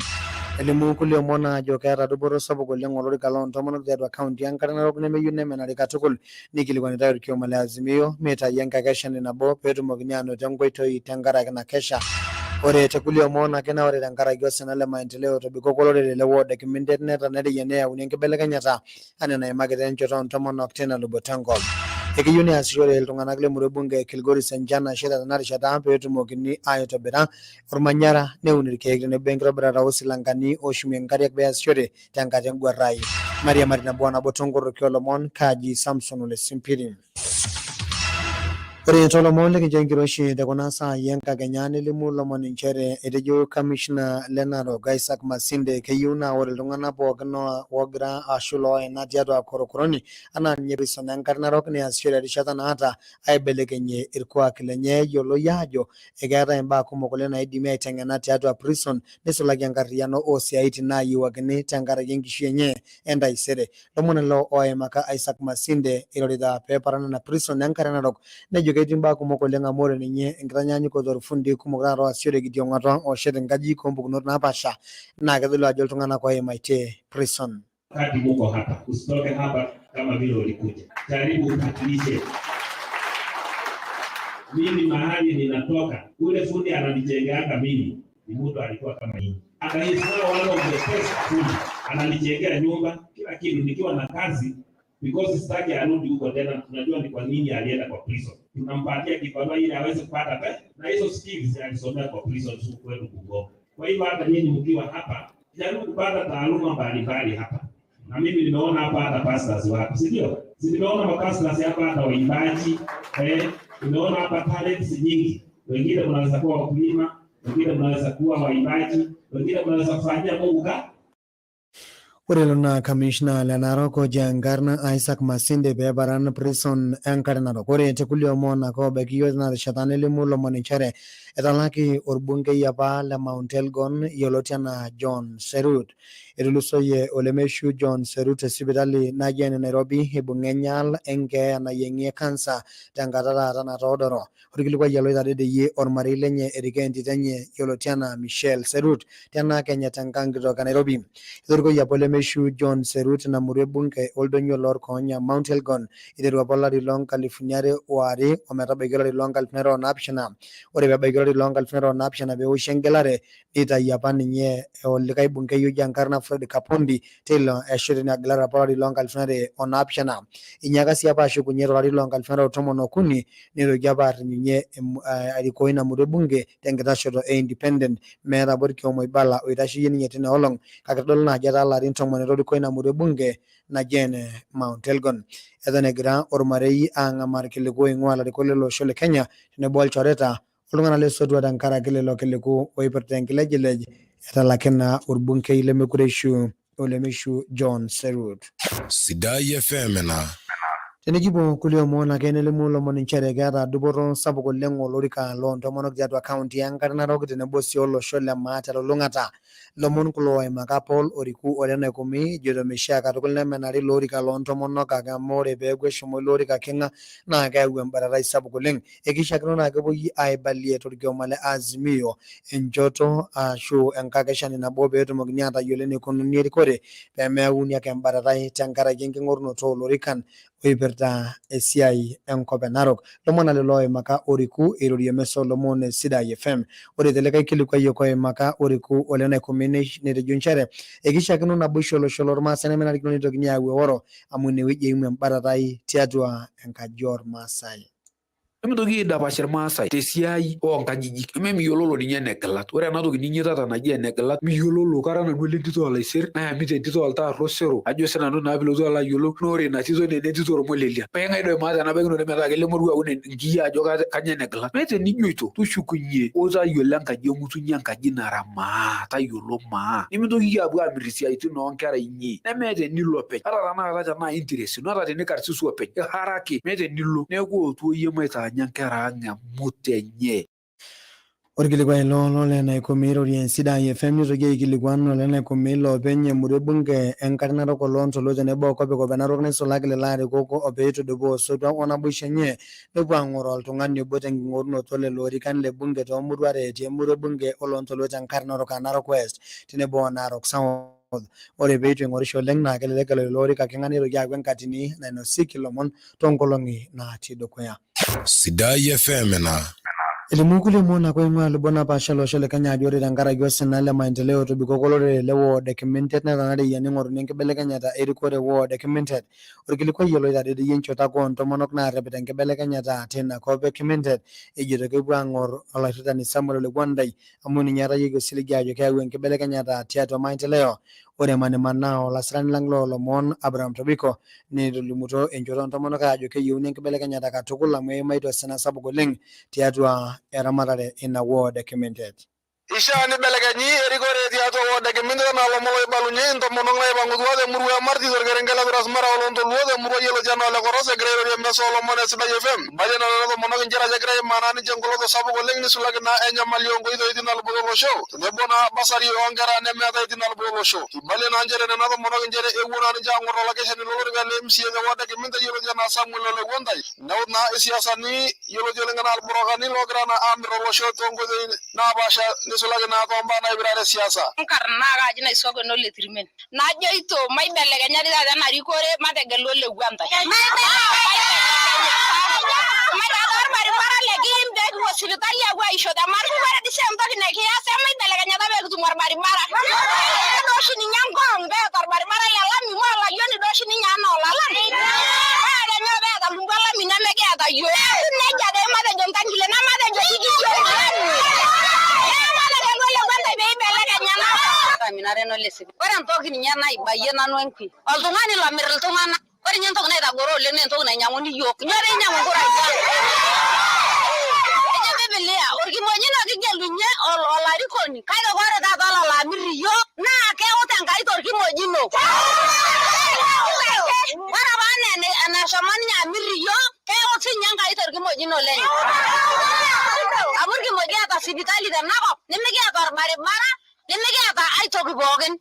Elimu kulie omon aajo keeta dupoto sapuk oleng olorika loo ntomonok tiatua kaunti enkare Narok nemeyieu nemenari katukul. Neikilikuanitai olkioma le Azimio meitayu enkakeshani nabo peetumokini aanoto enkoitoi tenkaraki ina kesha. Ore te kulie omon ake naa ore tenkaraki osina le maendeleo otobikoko olorere le ward e Kimindet netanareyia neyauni enkibelekenyata anaa enaimakita enchoto oo ntomonok teina luboto enkop. Ekeyieu neasishore iltung'anak le murua e bunge e Kilgoris enchan nashaita tena rishata peetumokini aitobira olmanyara neun ilkeek tenebo enkitobirata oo silankani ooshumie nkariak peasishore tenkata enguarrai. Mairiamari nabo o nabo toonkoroki oolomon, kaaji Samson Ole Simpiri. Ore toolomon likincho enkiroshi te kuna saai enkakenya nelimu lomon inchere etejo kamishna le Narok Isaac Masinde keyieu naa ore iltung'anak pookin oogira ashu looena tiatua korokoroni anaa ninye prison enkare narok neasishore erishata naata aibelekenyie irkuaki lenye eyioloi aajo ekeetae imbaa kumok oleng naidimi aiteng'ena tiatua prison neisulaki enkarriyiano oo siaitin naayiewuakini tenkaraki enkishui enye entaisere. Lomon lelo ooimaka Isaac Masinde eirorita pee eparan ina prison enkare narok nejo ketii imbaa kumok oleng amu ore ninye enkitanyanyukoto olfundii kumok taata oasishoreki tiong'ata ooshet inkajijik oompukunot napaasha naa keitodolu ajo iltung'anak oimaitie prison.
Wakati muko hapa, usitoke hapa kama vile ulikuja. Jaribu ubadilishe. Mimi mahali ninatoka, ule fundi ananijengeanga mimi ni mtu alikuwa kama nyinyi. And he is now one of the best fundi. Ananijengea nyumba, kila kitu nikiwa na kazi because sitaki arudi huko tena. Tunajua ni kwa nini alienda kwa prison. Tunampatia kibarua ili aweze kupata pesa, na hizo skills alisomea kwa prison huku kwetu Bungoma. Kwa hivyo hata nyinyi mkiwa hapa, jaribu kupata taaluma mbalimbali hapa. Na mimi nimeona hapa hata pastors wako, si ndio? Si nimeona mapastors hapa hata waimbaji, nimeona hapa talents nyingi. Wengine mnaweza kuwa wakulima, wengine mnaweza kuwa waimbaji, wengine mnaweza kufanyia Mungu kazi.
Ore ilo naa kamishna le Narok oji enkarna Isaac Masinde pee eparan prison enkare Narok. Ore te kulie omon ake oobaiki iyiook tina rishata nelimu lomon inchere etalaki orbungei apa le Mount Elgon yioloti anaa John Serut. Etulusoyie olemeishiu John Serut te sipitali naji ene Nairobi eibung'a enyaal enkeeya nayieng'ie kansa tenkata taata natoodoro. Olkilikuai ele oitadedeyie olmarei lenye erikoo entito enye yioloti anaa Michelle Serut tena Kenya tenkang kitok e Nairobi. Etorikoyie apa olemeishiu John Serut ina murua e bunge oldonyio loorkoonya Mount Elgon iteru apa olari loo nkalifuni are o are ometabaiki olari loo nkalifuni are o naapishana. Ore pebaiki olari loo nkalifuni are o naapishana peoshi engelare neitayu apa ninye olikae bungei oji enkarna Fred Kapondi teilo eshoti ina gelare apa olari loo nkalifuni are o naapishana. Einyaaka sii apa ashukunye tolari loo nkalifuni are o tomon okuni neitoki apa arrinyunye arikoo ina murua e bunge tenkitashoto e independent. Meeta apa olkioma oibala oitasheyie ninye tina olong kake eitodolu naa ajo etaa larin tomon etoriko ina murua e bunge naji ene Mount Elgon. Eton egira olmarei aang'amaa ilkiliku oing'ua ilarikok lele osho le Kenya tenebo olchoreta oltung'anak lesotua tenkaraki lelo kiliku oipirta enkilejilej etalaki naa orbungei lemekure eishiu olemeishiu John Serut.
Sidai FM ena.
Tenikipuo kulie omon ake nelimu lomon inchere keeta dupoto sapuk oleng olorika loo ntomonok tiatua kaunti e Enkare Narok tenebo sii olosho le maa telulung'ata. Lomon kulo oimaka Paul oriku ole Naikumi ejito meishaa katukul nemenari ilo orika loo ntomonok ake amu ore peeku eshomo ilo orika king'a naa keyau embatatai sapuk oleng. Ekeishiakino naa kepuoi aibalie torkioma le Azimio enchoto ashu enkakeshani nabo peetumokini aatayiolo eneikununi erikore pemeyauni ake embatatai tenkaraki enking'orunoto oolorikan oipirta esiai enkop e Narok. Lomon lelo oimaka oriku eirorie emisa oolomon e Sidai FM. Ore telikae kilikuai ake oimaka oriku ole Naikumi netejo nchere ekeishiakino naboisho olosho lormaasai nemenarikino neitokini aayau eoro amu inewueji eimu embatatai tiatua enkaji oormaasai.
Emintoki aidapash irmaasai tesiai oonkajijik. Ememiyiololo ninye enegilat. Ore ena toki ninyitata naji enegilat miyiololo. Kara nanu olentito olaisir nayamita entito oltaarro osero ajo sinanu naa piilotu alo ayiolou naa ore ina tito naa enetito ormolelia. Paa eng'ae doi maata enabaikinoto metaa kelo emoruao nkiyiaa ajo kanya enegilat. Meeta enijoito tushukunye oo tayiolo enkaji eng'utunyi enkaji nara maa tayiolo maa. Nimintoki iyie apuo amir isiaitin oonkera inyi nemeeta enilo openy. Ata tenakata tenaa interest ino ata tenikarsisu openy iharaki meeta enilo. Neeku ootu oyie maitaanya nkera ang emut enye.
Orkilikuai ilo lole naiko meirorie Sidai FM neitoki aikilikuan ole naiko meiloopeny emurua e bunge enkare narok oloontoluo tenebo o kopikop e Narok neisulaki lelo arikok o peitudupaa osotua o naboisho enye nepuo aang'oroo oltung'ani obo tenking'orunoto lelo orikan le bunge toomurua are etii emurua e bunge oloontoluo tenkare narok aa Narok West tenebo o Narok South. Ore peitu eing'orisho oleng naa kelelek elo ilo orika king'ae neitoki aaku enkatini nainosieki ilomon toonkolong'i naatii dukuya.
Sidai FM ena.
Elimu kulie omon ake oing'ua lubot napaasha olosho le Kenya ajo ore tenkaraki osina le maendeleo otobikoko olorere le ward e Kimintet netanareyia neing'oruni enkibelekenyata erikore e ward e Kimintet. Orkilikuai ele oitadedeyie enchoto ake oo ntomonok naarrepita enkibelekenyata teina kop e Kimintet ejito kepuo aang'or olairritani Samuel Ole Kuantai amu ninye etayieki osiligi ajo keyau enkibelekenyata tiatua maendeleo. Ore emanimanaa olasirani lang loo lomon Abraham Tobiko netolimutuo enchoto oo ntomonok aajo keyieuni enkibelekenyata katukul amu eimatua osina sapuk oleng tiatua eramatare ina ward e Kimintet.
Ishaa nibelekenyi erikore tiatua ward e Kimintet anaa lomon loibalunye intomonok naipang'utua te murua e Marti torkerenket le Transmara olontoluo te murua yioloti anaa Ole Koros egira airorie emesa oolomon e Sidai FM. Eibalie nena tomonok inchere ajo egira aimaa naa ninche engoloto sapuk oleng nisulaki naa enyamali oonkoitoi tina luboto olosho tenebo naa basari oonkera nemeetai tina luboto olosho. Eibalie naa nchere nena tomonok inchere ewuo naa ninche aang'or olakeshani lolorika le MCA te ward e Kiminta yioloti anaa Samuel Ole Kuontai neut naa isiasani yioloti oleng anaa ilburokani loogira naa aamir olosho toonkoitoi naapaasha neisulaki naa toombaa naipirare siasa.
Nkarn naa kaaji naisuaku ena ole Tirmen. Najoito maibelekenya dii taata ena rikore mategelu ole Wuantai. Maitaata orbaribara lekiim pee kipuo sipitali aapuo aisho te Marku. Ore dii sii entoki nikias emaibelekenyata pee kitum orbaribara. Kejo doi oshi ninye Ngong peeta orbaribara le lami maa olayioni doi oshi ninye anaa olalang. Paa tenyoo peeta Lumbwa lami nemekiata iyiook. Neeku nejia doi matejo ntangile nematejo ikiyieu lami. Neeku mategelu ole Wuantai pee eibelekeny ena kop. Ore entoki ninye naibayie nanu enkwe, oltung'ani lomir iltung'anak. Ore ninye entoki naitagoro oleng naa entoki nainyang'uni iyiook. Nyoo pee inyang'u nkurai ang? Ejo Bibilia, orkimojino kigelunye olarikoni, kake ore taata olo amir iyiook naa keut Enkai torkimojino. Ore apa anaa enashomo ninye amir iyiook, keut sinye Enkai torkimojino lenye. Amu orkimojino eeta sipitali tenakop, nimikiata orbaribara, nimikiata aitoki pookin.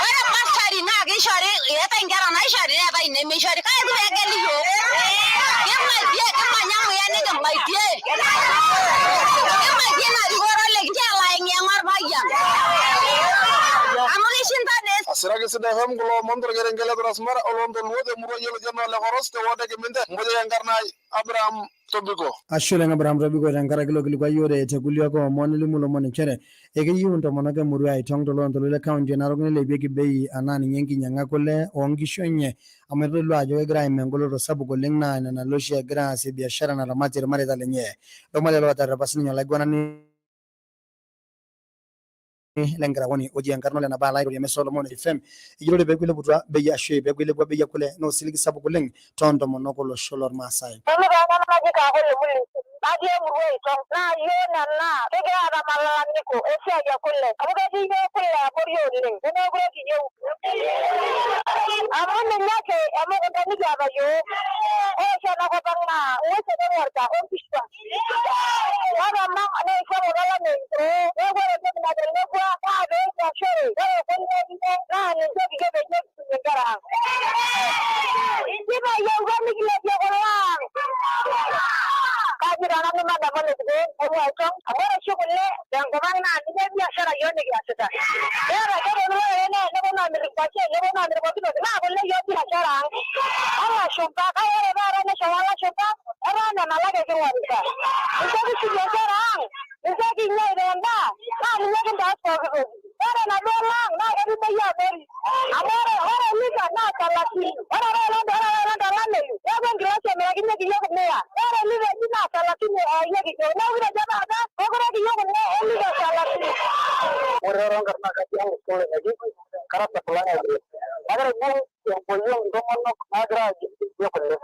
Ore bursary naa kishori, eetae inkera naishori neetae inemishori, kake itu egeli iyiook. Kimaitie, kimanya emuya nikimbaitie. Kimaitie ina rikore oleng, kialo aeng'iyeng'a orpayian. Amu kishinda dee.
Asiraki Sidai FM kulo omon torkerenket le Transmara oloontoluo temurua yioloti anaa Ole Koros te ward e Kimintet. Mbojoki enkarna ai Abraham Tobiko.
Ashe oleng Abraham Tobiko tenkaraki ilo kilikuai. Ore te kulie ake omon nelimu lomon inchere ekeyieu intomonok emurua e Aitong toloontoluo le kaunti e Narok neilepieki bei anaa ninye enkinyang'a e kule oo nkishu enye amu eitodolu ajo kegira aimaa engoloto sapuk oleng naa ina nalo oshi egira aasie biashara naramatie ilmareita lenye. Lomon lelo oterrepa sininye olaiguanani lenkirakoni oji enkarna ole nabo alo airorie emisa oolomon e FM ejito ore peeku ileputua bei ashu peeku ilepua bei e kule naa osiligi sapuk oleng toontomonok olosho lormaasai.
Nanu taa ena naji Kaako le Mulesi, natii emurua e Itong. Naa iyiok nena kigira aata malalamiko esiai e kule amu ketii iyiok kule abori oleng nemeekure kiyieu amu ninye ake emukunta nikiata iyiok. Ore oshi ena kop ang naa ing'uesi ake eng'orita o nkishu ang. Ore ena neishoru olameyu neeku ore entoki natelekua naa pee ekiashore ore kule enye naa ninche kijo peyie kisumie inkera ang. Inji tayieutua nikilepie kule ang. Kaji taa nanu madam Ole Kipee aing'ua Aitong amu ore oshi kule tenkop ang naa ninye biashara yiok nikiasita. Keeta keponu olorere neponu amir inkwashen neponu amir pooki toki naa kule yiok biashara ang olashumpa kake ore taata neshomo ilashumpa etaa nena ale ake king'orita. Ninche kishukie nkera ang, ninche kinya aitaa endaa, naa ninye kintaas pooki toki. Ore enaduo ale ang naa ketii bei abori amu ore ore elita naa salasini. Ore apaelong ore apaelong tolameyu neeku enkilasi emirakinyeki iyiook mia. Ore elita eji naa salasini eyayieki iyiok. Neeku kitejo taata mekure kiyieu kule elita salasini.
Ore taata nkarn naa kaji Amos Ole Nekikui, kara supplier e kule. Nagira aibung enkoriong intomonok naagira aajing'ie kule.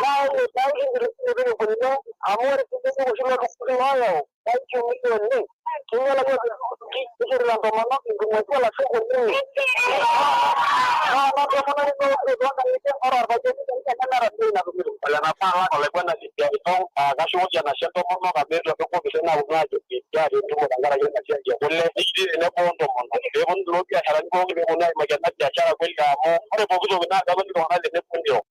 Naa ore naa ekindim kule amu ore sii oshi loltukutuki looyau naa kiumia oleng. Kinyialaki oltukutuki nishorita intomonok inkumoti alashu kunini. Naa ena tomononi naokito toonkang'itie ore orpayian lenye nemeeta bei natumito. Ole napaa olaiguanani Itong kashukoki enashe intomonok amu eetuo apa enkopis ai naaponu aajoki kiata entumo tenkaraki ena siai e kule nikitii tenebo ontomonok pee eponu lelo biasharani pookin pee eponu aimaki ena biashara kweli amu ore pooki toki naa petoni iltung'anak tenebo nirok.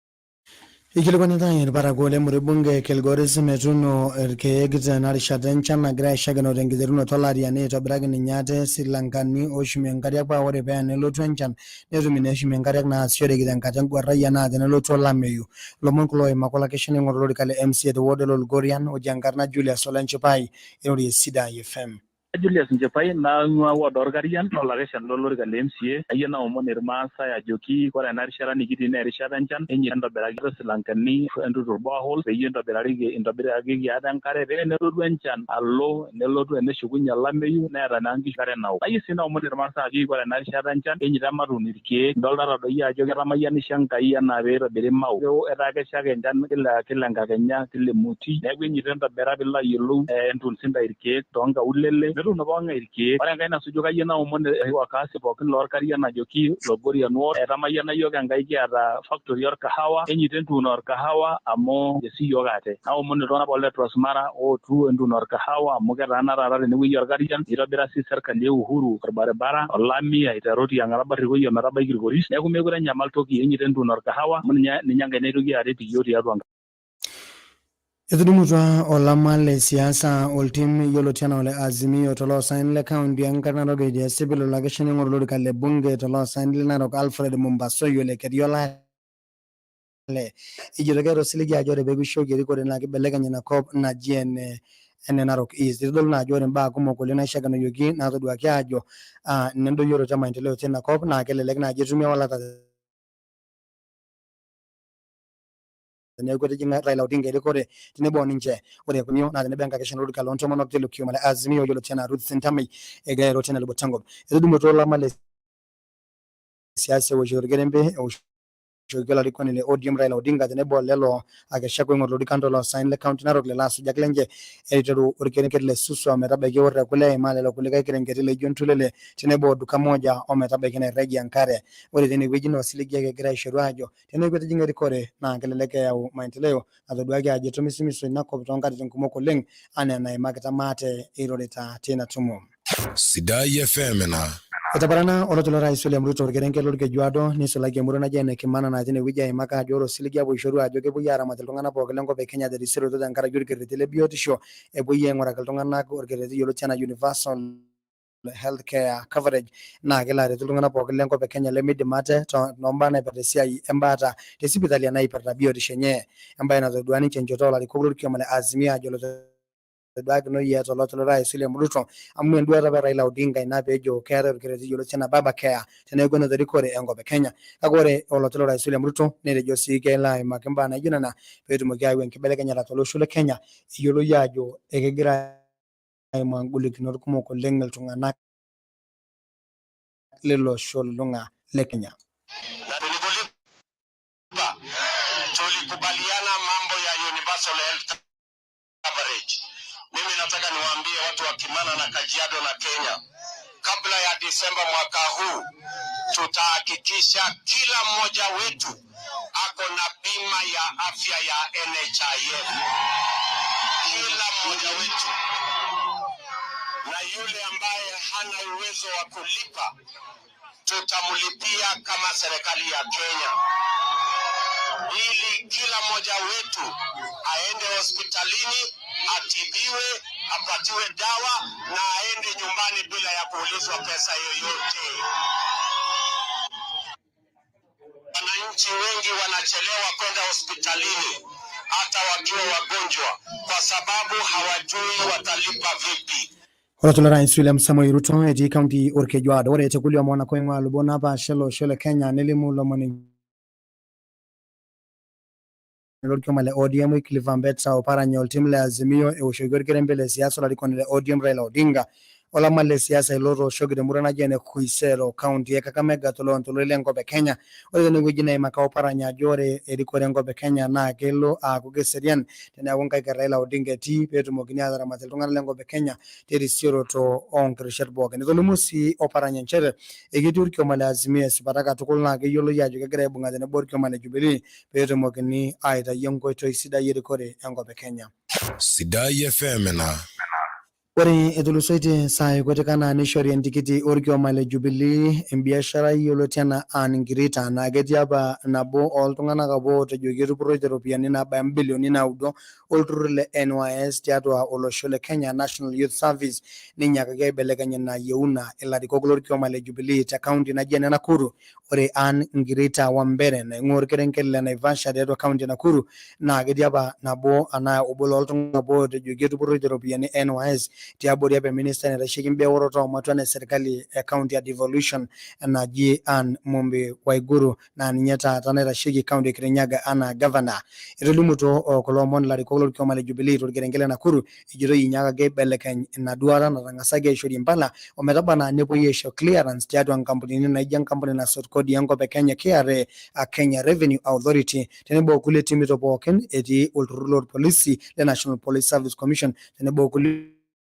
Ikilikuanitae irparakuo le murua bunge e Kilgoris metuuno irkeek tena rishata enchan nagira aishakeno tenkiterunoto olari neitobiraki ninye ate silankani ooshumie nkariak paa ore pee nelotu enchan netum ina eshumie nkariak naasishoreki tenkata enguarrai anaa tenelotu olameyu. Lomon kulo oimaka olakeshani oing'oru olorika le MCA te ward e Lolgorian oji enkarna Julius Ole Nchipai eirorie Sidai FM.
Julius Nchipai naing'ua ward Oorkarian naa olakeshani lolorika le MCA. Ayieu naomon Irmaasai ajoki ore ena rishata nikitii naa erishata enchan, enyo entobiraki ate isilankeni, entutur borehole peyie intobirarieki ate enkare pee enelotu enchan alo nelotu eneshukunye olameyu neeta naa nkishu enkare naok. Ayieu sii naomon Irmaasai ajoki ore ena rishata enchan enyoito ematuun irkeek. Idoltata doi ajo ketamayianishe Enkai enaa pee eitobiri Mau. Etaa kesha ake enchan kila enkakenya, kila emuti. Neeku enyoito entobira pee ilo ayiolou entuun sii ntae irkeek too nkaulele metuuno pooki ng'ae irkeek. Ore enkae nasuju kayieu naomon wakaazi pookin loo Lkarian ajoki Lolgorian ward etamayiana iyiook Enkai kiata factory orkahawa enyoito entuun orkahawa amu sii iyiook ate. Naomon iltung'anak pookin le Transmara ootu entuun orkahawa amu ketaana taata tenewueji Olkarian, eitobira sii serkali e Uhuru orbaribara olami aiteru tiang' Barrikoi ometabaiki Ilkoris, neeku meekure enyamal toki, enyoito entuun orkahawa amu ninye Enkai naitoki aret iyiook tiatua
Etudumutua olama le siasa oltim yioloti anaa ole Azimio toloosaen le kaunti enkare Narok etii esipil olakeshani oing'oru olorika le bunge toloosaen le Narok Alfred Mombasoi ole Kerio Olale. Ejito keeta osiligi ajo ore peeku ishooki erikore naa kibelekeny ina kop naji ene ene Narok East. Itodolu naa ajo ore imbaa kumok oleng naishakenoyioki natoduaki aajo nendoyioroto e maendeleo tina kop naa kelelek naaji etumi ewalata teneeku etijing'a Raila Odinga erikore tenebo ninche. Ore kunio naa tenebo enkakeshani olorika loo ntomonok tilo kioma le Azimio yioloti anaa Ruth Sintamei egira airo tena luboto enkop. Etudumutua olama le siasa ewoshito orkerembe eoshoki olarikoni le ODM Raila Odinga tenebo lelo akeshak oing'oru lorikan toloosaen le kaunti Narok lelo asujak lenche eiteru orkerenket le Suswa metabaiki Ewor e Kule eimaa lelo kulikae kerengeti laijo Ntulele tenebo o Duka Moja ometabaiki Nairragie enkare. Ore teine wueji naa osiligi ake egira aishoru aajo teneeku etijing'a erikore naa kelelek eyau maendeleo natoduaki ajo etumisimiso ina kop toonkatitin kumok oleng anaa enaimakita maate eirorita teina tumo.
Sidai FM ina.
Etaparana oloti lorais William Ruto orkerenket lolkejuado neisulaki emurua naji ene Kimana naa tine wueji eimaka ajo ore osiligi apa oishorua ajo kepuoi aaramat iltung'anak pooki lenkop e Kenya terisioroto tenkaraki orkerreti le biotisho epuoi aing'uraki iltung'anak orkerreti yioloti anaa universal health care coverage naa kelo aretu iltung'anak pookin lenkop e Kenya lemeidim ate toombaa naipirta esiai embaata te sipitali naipirta biotisho enye. Embae natodua ninche enchoto olarikok lorkioma le Azimio aajo olotoduakinoi eeta oloti lorais William Ruto amu enduata apa e Raila Odinga ina peejo keetae orkerreti yioloti anaa Baba Care teneeku enoto erikore enkop e Kenya. Kake ore oloti lorais William Ruto netejo sii kelo aimaki imbaa naijo nena peetumoki ayau enkibelekenyata tolosho le Kenya eyioloi aajo ekegira aimaa ngolikinot kumok oleng iltung'anak lilo osho olulung'a le Kenya.
Na tulipolipa tulikubaliana mambo ya universal health coverage. Mimi nataka niwaambie watu wa Kimana na Kajiado na Kenya, kabla ya Disemba mwaka huu tutahakikisha kila mmoja wetu ako na bima ya afya ya NHIF, kila mmoja wetu, na yule ambaye hana uwezo wa kulipa tutamlipia kama serikali ya Kenya, ili kila mmoja wetu aende hospitalini atibiwe, apatiwe dawa na aende nyumbani bila ya kuulizwa pesa yoyote. Wananchi wengi wanachelewa kwenda hospitalini hata wakiwa wagonjwa kwa sababu hawajui watalipa vipi.
Ore lorais William Samoei Ruto etii kaunti Orkejuado. Ore te kulie omon oing'ua lubot napaasha ele osho le Kenya nelimu lomon Lorkioma le ODM Wycliffe Ambetsa Oparanya oltim le Azimio ewoshoki orkerembe le siasa olarikoni le ODM Raila Odinga. Olama le siasa ilo otooshoki temurua naji ene Khwisero, county e Kakamega toloontoluo lenkop e Kenya. Ore tenewueji neimaka Oparanya ajo ore erikore enkop e Kenya naa kelo aaku keserian teneeku nkaik e Raila Odinga etii peetumokini aataramat iltung'anak lenkop e Kenya terisioroto oonkirishat pookin. Etolimuo sii Oparanya nchere eketii orkioma le Azimio esipata katukul naa keyioloi ajo kegira aibung'a tenebo orkioma le Jubilee peetumokini aitayu enkoitoi sidai erikore enkop e Kenya.
Sidai FM ena.
Ore etulusoitie saai kutik anaa neishori entikiti orkioma le Jubilee embiasharai yioloti anaa Anne Ngirita naa ketii apa nabo ooltung'anak apa ootejoki etupuroitie iropiyiani naabaya imbilioni naudo olturur le NYS tiatua olosho le Kenya National Youth Service neinyiakaki aibelekeny ina yieuna ilarikok lorkioma le Jubilee te kaunti naji ene Nakuru. Ore Anne Ngirita Wambere naing'ua orkerenket le Naivasha tiatua kaunti e Nakuru naa ketii apa nabo anaa obo looltung'anak apa ootejoki etupuroitie iropiyiani e NYS tiabori apa eministai naitasheki imbaa eoroto oomatuan e serkali e kaunti ya devolution naji Anne Mumbi Waiguru naa ninye taata naitasheki kaunti e Kirinyaga anaa gavana. Etolimutuo kulo omon ilarikok lorkioma le Jubilee torkerenket le Nakuru ejitoi einyiakaki aibelekeny ina duata natang'asaki aishorie impala ometaba anaa nepuoi aisho clearance tiatua nkampunini naijo enkampuni nasot kodi enkop e Kenya KRA, Kenya Revenue Authority tenebo okulie timito pookin etii olturur lorpolisi le National Police Service Commission tenebo okulie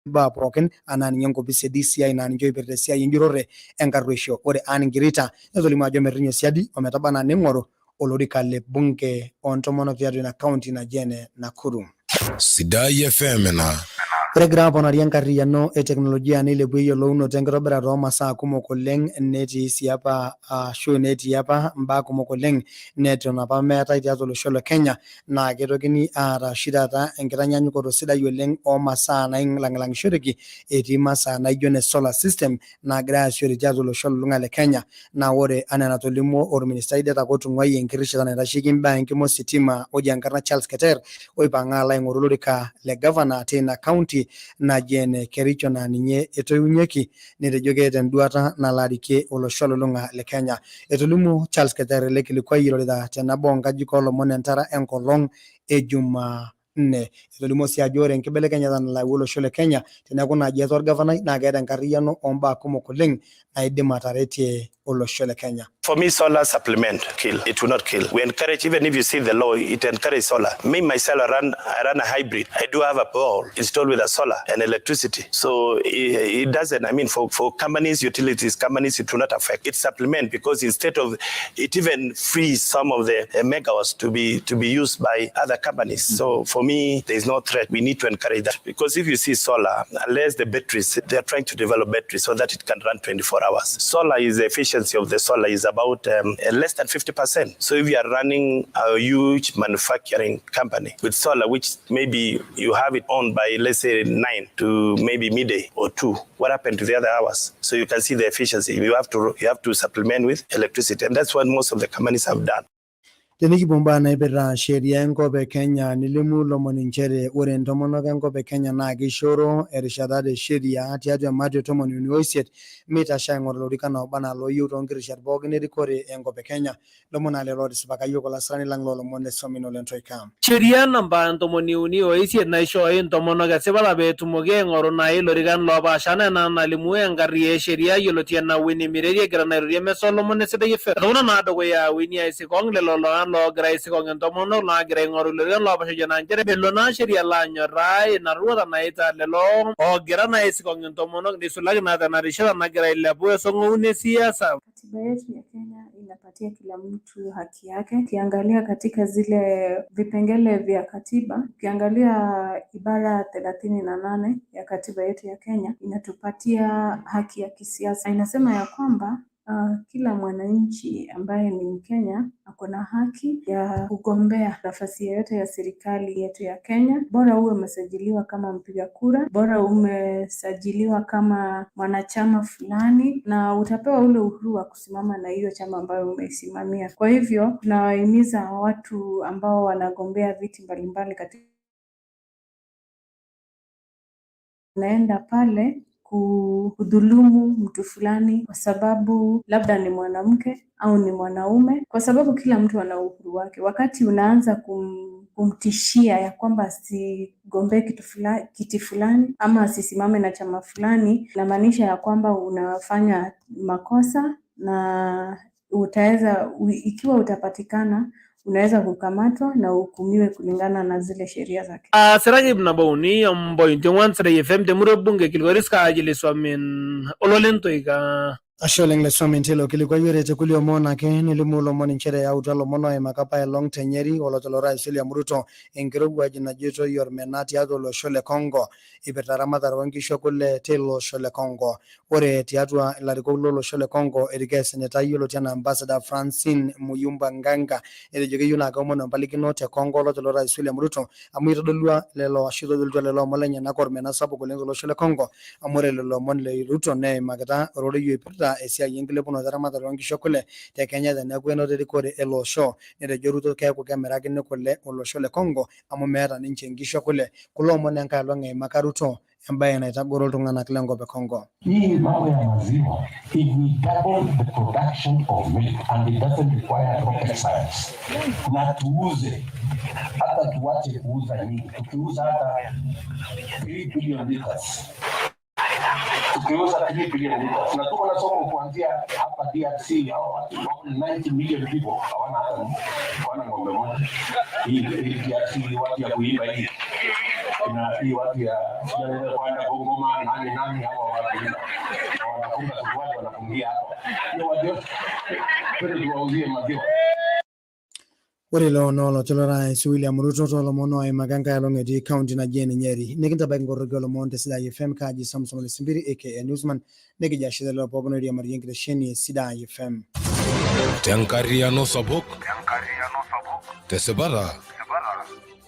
baa pookin anaa ninye enkopisi e DCI naa ninche oipirta esiai enjurrore enkarruesho. Ore Anne Ngirita netolimuo ajo merrinyo siadi ometaba anaa neing'oru olorika le bunge oontomonok tiatua ina kaunti naji ene Nakuru.
Sidai FM ena.
Ore egira aponari enkarriyiano e teknolojia neilepua eyiolounoto enkitobirata oomasaa kumok oleng netii sii apa ashu netii apa mbaa kumok oleng neton apa meetae tiatua olosho le Kenya naa keitokini aata oshi taata enkitanyanyukoto sidai oleng oomasaa nailang'ilang'ishoreki etii masaa naijo ine solar system naagirai aasishore tiatua olosho olulung'a le Kenya. Naa ore anaa enatolimuo orministai det ake otung'uayie enkirishata naitasheki imbaa enkima ositima oji enkarna Charles Keter oipang'a alo aing'oru olorika le gavana teina county naji ene Kericho naa ninye etoiunyieki netejo keeta enduata nalo arikie olosho olulung'a le Kenya. Etolimuo Charles Keter ele kilikuai eirorita tenabo oonkajijik oolomon entara enkolong e Jumanne. Etolimuo sii ajo ore enkibelekenyata nalo ayau olosho le Kenya teneeku naaji etaa orgavanai naa keeta enkarriyiano oombaa kumok oleng naidim ataretie olosho le Kenya.
For me, solar supplement kill. It will not kill. We encourage, even if you see the law, it encourages solar. Me, myself, I run a hybrid. I do have a pole installed with a solar and electricity. So it doesn't, I mean, for companies, utilities companies, it will not affect. It supplement because instead of, it even frees some of the megawatts to be used by other companies. So for me, there is no threat. We need to encourage that because if you see solar, unless the batteries, they are trying to develop batteries so that it can run 24 hours. Solar is the efficiency of the solar is about less than 50%. So if you are running a huge manufacturing company with solar, which maybe you have it on by, let's say, 9 to maybe midday or 2, what happened to the other hours? So you can see the efficiency. You have to supplement with electricity, and that's what most of the companies have done.
Tenikipuo mbaa naipirta sheria enkop e Kenya nelimu lomon nchere ore intomonok enkop e Kenya naa keishoro erishata te sheria tiatua ematua e 38 meitashe aing'oru ilorikan ooba anaa looyieu toonkirishat pookin erikore enkop e Kenya. Lomon naa lelo ootisipaka yiok olasirani lang loolomon le Somino Lentoika.
Sheria namba 38 naishooyo intomonok esipata peetumoki aing'oru nai ilorikan loopaasha anaa ena nalimu enkarri e sheria yioloti enaa Winnie Mireri egira naa airorie emisa oolomon e Sidai FM. Etopona naa dukuya Winnie aisikong lelo tung'anak loogira aisikong intomonok naagira aing'oru ilorikan loopaasha ejo naa nchere melo naa sheria alo anyorraa ina roruata naita lelo oogira naa aisikong intomonok neisulaki naa tena rishata nagira ailepu esong'oun e siasa.
Katiba yetu ya Kenya inapatia kila mtu haki yake. Ukiangalia katika zile vipengele vya katiba, ukiangalia ibara 38 ya katiba yetu ya Kenya inatupatia haki ya kisiasa. Inasema ya kwamba kila mwananchi ambaye ni Mkenya ako na haki ya kugombea nafasi yoyote ya serikali yetu ya Kenya, bora uwe umesajiliwa kama mpiga kura, bora umesajiliwa kama mwanachama fulani, na utapewa ule uhuru wa kusimama na hiyo chama ambayo umeisimamia. Kwa hivyo tunawahimiza watu ambao wanagombea viti mbalimbali katika naenda pale. kudhulumu mtu fulani kwa sababu labda ni mwanamke au ni mwanaume, kwa sababu kila mtu ana uhuru wake. Wakati unaanza kumtishia ya kwamba asigombee kitu fulani, kiti fulani ama asisimame na chama fulani, inamaanisha ya kwamba unafanya makosa na utaweza, ikiwa utapatikana, unaweza kukamatwa na uhukumiwe kulingana na zile sheria zake.
Asiraki 403 .4 Sidai FM temurua bunge Kilgoris kaaji lesuamin ololentoika.
Ashe oleng Lesuamin tilo kilikuai. Ore tekulie omon ake nelimu lomon nchere eyautua lomon oimaka apailong te Nyeri olotelo orais William Ruto enkirowuaj najoitoi ormena tiatua olosho le Congo ipirta eramatare oonkishu ekule teilo osho le Congo. Ore tiatua ilarikok lolosho le Congo erikoo esenetai yioloti anaa Ambassador Francine Muyumba Nganga etejo keyieu naa keomonu empalikino te Congo olotelo orais William Ruto amu itodolua lelo ashu itodolutua lelo omon lenyenak ormena sapuk oleng tolosho le Congo, amu ore lelo omon le Ruto neimakita ororei oipirta esiai enkilepunoto eramatare oonkishu ekule te Kenya teneeku enoto erikore ele osho. Netejo Ruto keeku kemirakini kule olosho le Congo amu meeta ninche nkishu ekule. Kulo omon enkae olong eimaka Ruto embae naitagoro iltung'anak lenkop e Congo.
Hii mambo ya maziwa, if we double the production of milk and it doesn't require rocket science, na tuuze, hata tuache kuuza nyingi, tukiuza hata 3 billion liters, tukiuza 3 billion liters, na tuko na soko kuanzia hapa DRC, hao watu wako 90 million people hawana hata hawana ng'ombe moja. Hii DRC watu ya kuiba hii na hii watu ya kwenda Bungoma nani nani, hawa watu na wanafunga suruali wanafungia hapa, hiyo watu yote twende tuwauzie maziwa.
Ore ilo naa olotelo orais William Ruto toolomon oimaka enkae olong etii county naji ene Nyeri. Nikintabaiki nkoroki olomon te Sidai FM. Kaaji Samson Ole Simpiri aka Newsman, nikijo ashe lelo pookin oiriamariyie enkitesheni e Sidai FM.
Tenkarriyiano sapuk, tesipata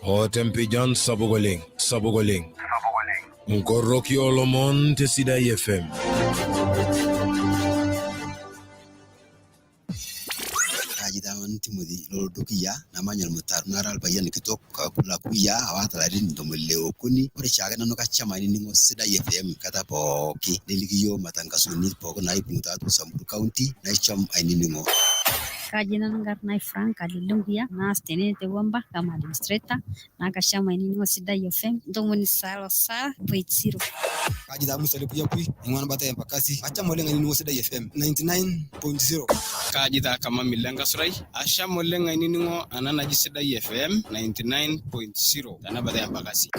o tempijan sapuk oleng, sapuk oleng. Nkoroki olomon te Sidai FM.
Kaji taa nanu Timothy Lolodokia namanya olmutaro nara olpayian kitok lakuya oota ilarin 63. Ore oshiake nanu kasham ainining'o Sidai FM kata pooki neliki iyiok matangasoni pooki naipung'u tiatua Samburu County naisham ainining'o.
Kaji nanu nkarna ai Frank Alilunguya naas tene te Wamba kama administrator naa kasham ainining'o Sidai FM 97.0.
Kaji taa Musa Lepuyapui aing'ua bata e Embakasi acham oleng ainining'o Sidai FM 99.0.
Kaji taa Kamami Lenkasurai asham oleng ainining'o ena naji Sidai FM 99.0 tena bata e Embakasi.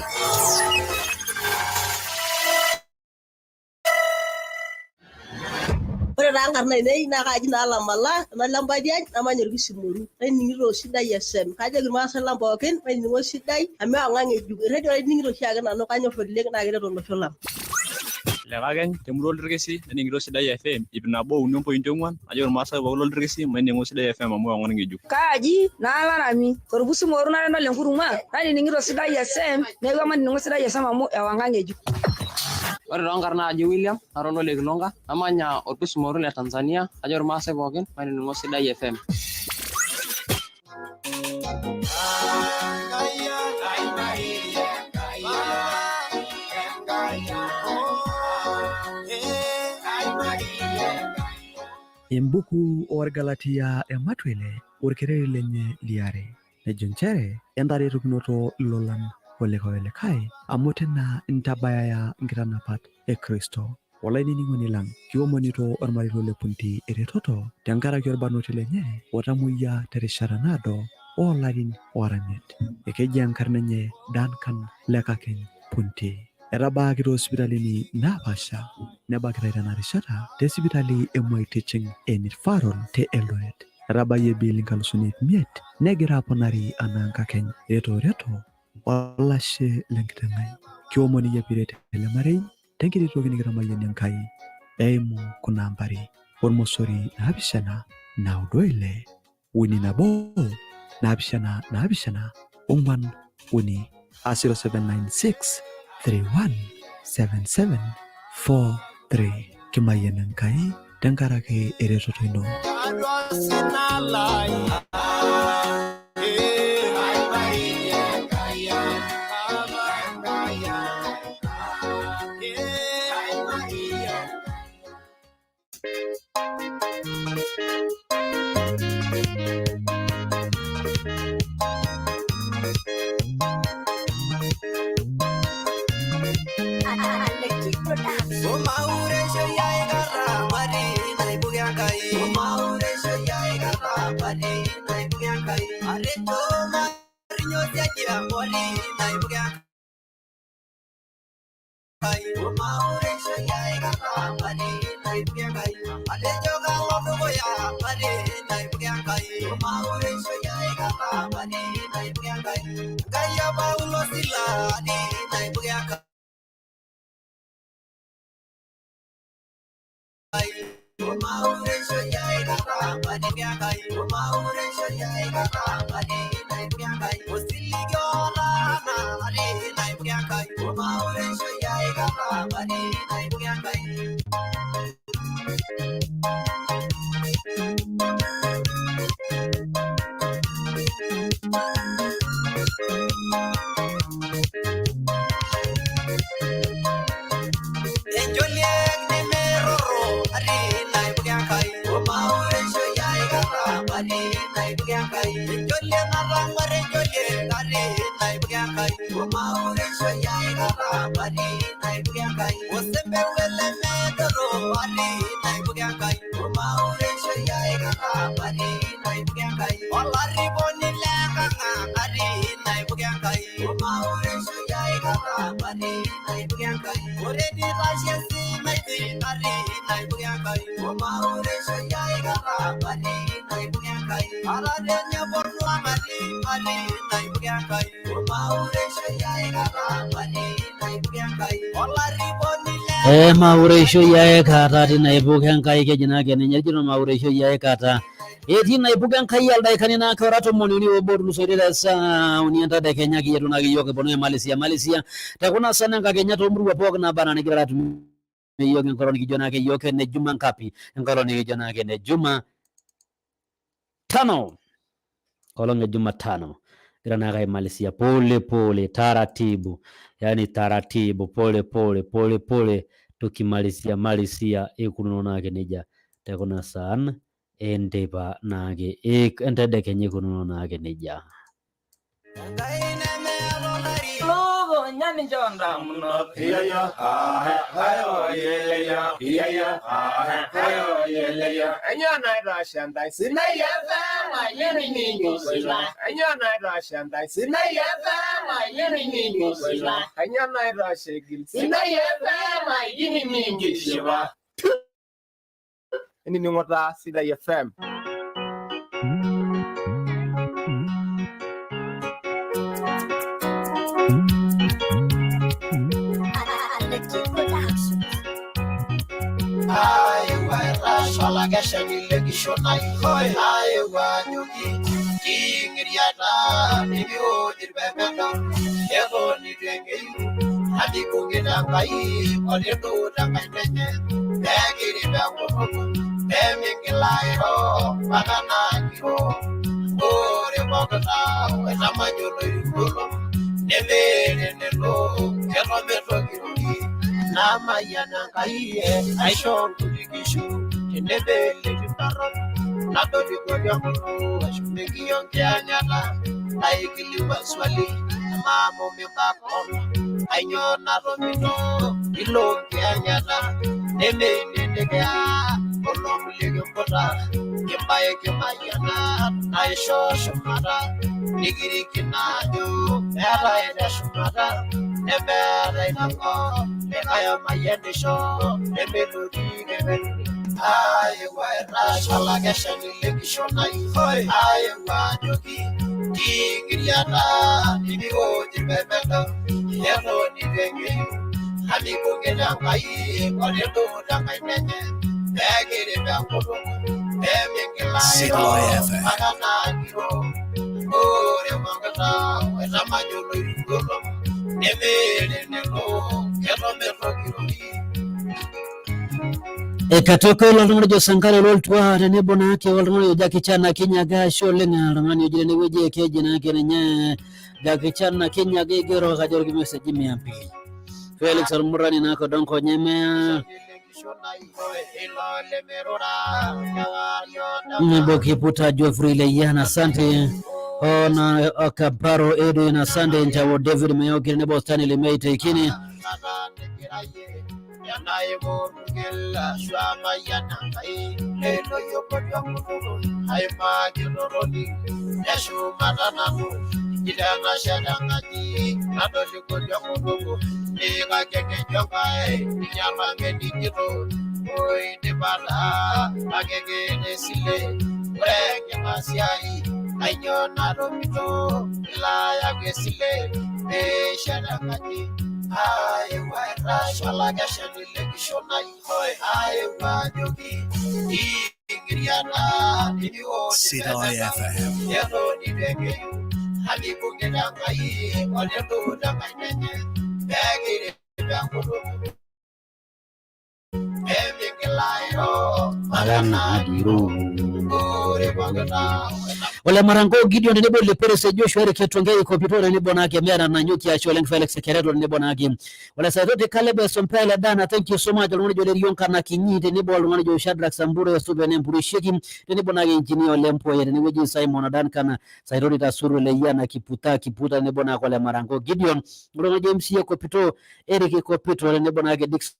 Ore taa nkarn ainei naa kaaji naa Lamala, nalo Lempatiany, namanya Orkisimoru. Naining'ito Sidai FM. Kajoki irmaasai lang pookin mainining'o Sidai amu ewang'an ng'ejuk. Erredio ainining'ito oshiake nanu kanyor oleng' naa keret olosho lang.
Lekakeny temurua oldirkesi nening'ito Sidai FM 103.4. Najoki irmaasai pookin loldirkesi maining'o Sidai FM amu ewang'an ng'ejuk.
Kaaji naa Larami torpusumoru nara enole nkuruma nanining'ito Sidai FM neeku emanining'o Sidai FM amu ewang'an ng'ejuk.
Ore toonkarn naaji William nara olole Kilonga namanya orpisumoru le Tanzania najo irmaasai pookin mainining'o Sidai FM.
Embuku orgalatia ematuele orkereri lenye liare nejo nchere entaretokinoto ilolan olikae olikae amu tina intabayaya nkitanapat e Kristo. Olainining'oni lang, kiomonito ormarei le Punti eretoto tenkaraki orbarnoti lenye otamoyia terishata naado oolarin oora 5. Ekeji enkarna enye Duncan Lekakeny Punti. Etabaaki toosipitalini naapaasha nebakitai tena rishata te sipitali e Moi Teaching and Referral te Eldoret. Etabayie bill 500,000 negira aponari anaa nkakeny. Reto reto olashe lenkiteng' ai. Kiomon iyie piiret ele marei tenkiti toki nikitamayiana Enkai eimu kuna ambari 0 7 9 6 3 1 7 7 4 3 aa 0796 31 77 43. Kimayian Enkai tenkaraki eretoto ino.
Maureisho yae kata tinaipuka Enkai keji naake ninye ejito maureisho yae kata etii naipuka Enkai aldaikani naake ora 31 tulusoitie te saa uni entadekenya kiyetu naake iyiok kiponu aimalisia malisia te kuna san enkakenya toomurua pookin naba anaa nigira atumie iyiok enkolong nikijo naake iyiok ene Juma ngapi, enkolong nikijo naake ene Juma tano, kolong e Jumatano gira naake aimalisia pole pole taratibu, yani taratibu pole pole pole pole tukimalizia malisia ikununo naake nejia tekuna saan enteipa naake entedekenya ikununo naake nejia.
Inining'o Sidai FM.
Sidai FM.
Ekatoka ilo oltung'ani ojo Sankare loltua tenebo naake oltung'ani ojo Jackie Chan Kinyaga ashe oleng oltung'ani oji tenewueji keji naake ninye Jackie Chan Kinyaga igero kajo orkimeseji 200. Felix Olmurani naake Odonko Nyemea Nebo Kiputa Geoffrey Leyian asante. Ona Akaparo Edwin asante. Nchawo David Meyoki tenebo Stanley Meite Ikini.
Itanasheta enkaji natolikio enkutuk niikaki ekeju Enkai ninyala ngenijito oidipa taa kake keeta esile ore enking'asia ai kainyoo natomito ilo ayaki esile peeshet enkaji aewuo airash olakeshani lenkishon ai aewuo ajoki ingiriana
Sidai FM.
eton itu ekeyu akibung'ita Enkai olentukuta enkaina enye peekirip enkutuk pemigil airo
Akanadiro.
ore pokita
Ole Marango Gideon tenebo le Peres Joshua Eric Ketongei Kopito tenebo naake Mera Nanyuki ashe oleng Felix Kereto tenebo naake Ole Saitoti Caleb Sompele Dana thank you so much oltung'ani ojo Lerion Kanakinyi tenebo oltung'ani ojo Shadrack Samburo Supe Nempurisheki tenebo naake engineer ole Mpoye tenewueji Simon Duncan Saitoti Tasuru Leyiana Kiputa Kiputa tenebo naake Ole Marango Gideon oltung'ani ojo MCA Kopito Eric Kopito tenebo naake Dickson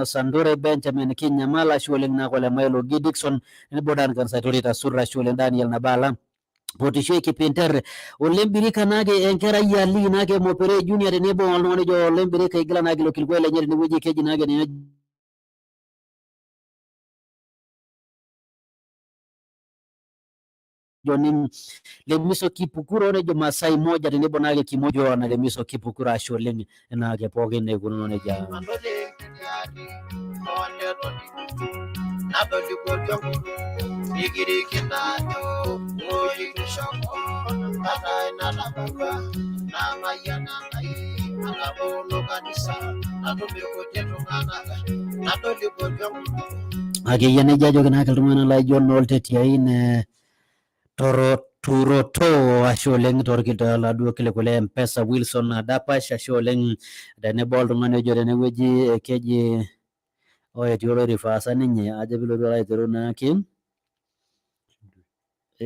Sandure Benjamin Kinyamala ashe oleng naake Ole Mailo Gi Dickson tenebo Duncan Saitoti Tasuru ashe oleng Daniel Nabala Potisho Kipinter Olembirika naake enkerai Ali naake Mopere Junior tenebo oltung'ani ojo Olembirika igila naake ilo kilikuai lenye tenewueji keji naake ninye John Lemiso Kipukuro nejo Masai moja tenebo naake kimojo na Lemiso Kipukuro ashe oleng naake pookin neikununo nejia. Akeyie nejia ajoki naake iltung'anak laijo nooltetiain toro turoto ashe oleng torkito laduo kiliku le Mpesa Wilson Dapash ashe oleng tenebo oltung'ani ojo tenewueji keji ore etii oloirifaasa ninye ajo pilotu alo aiteru naake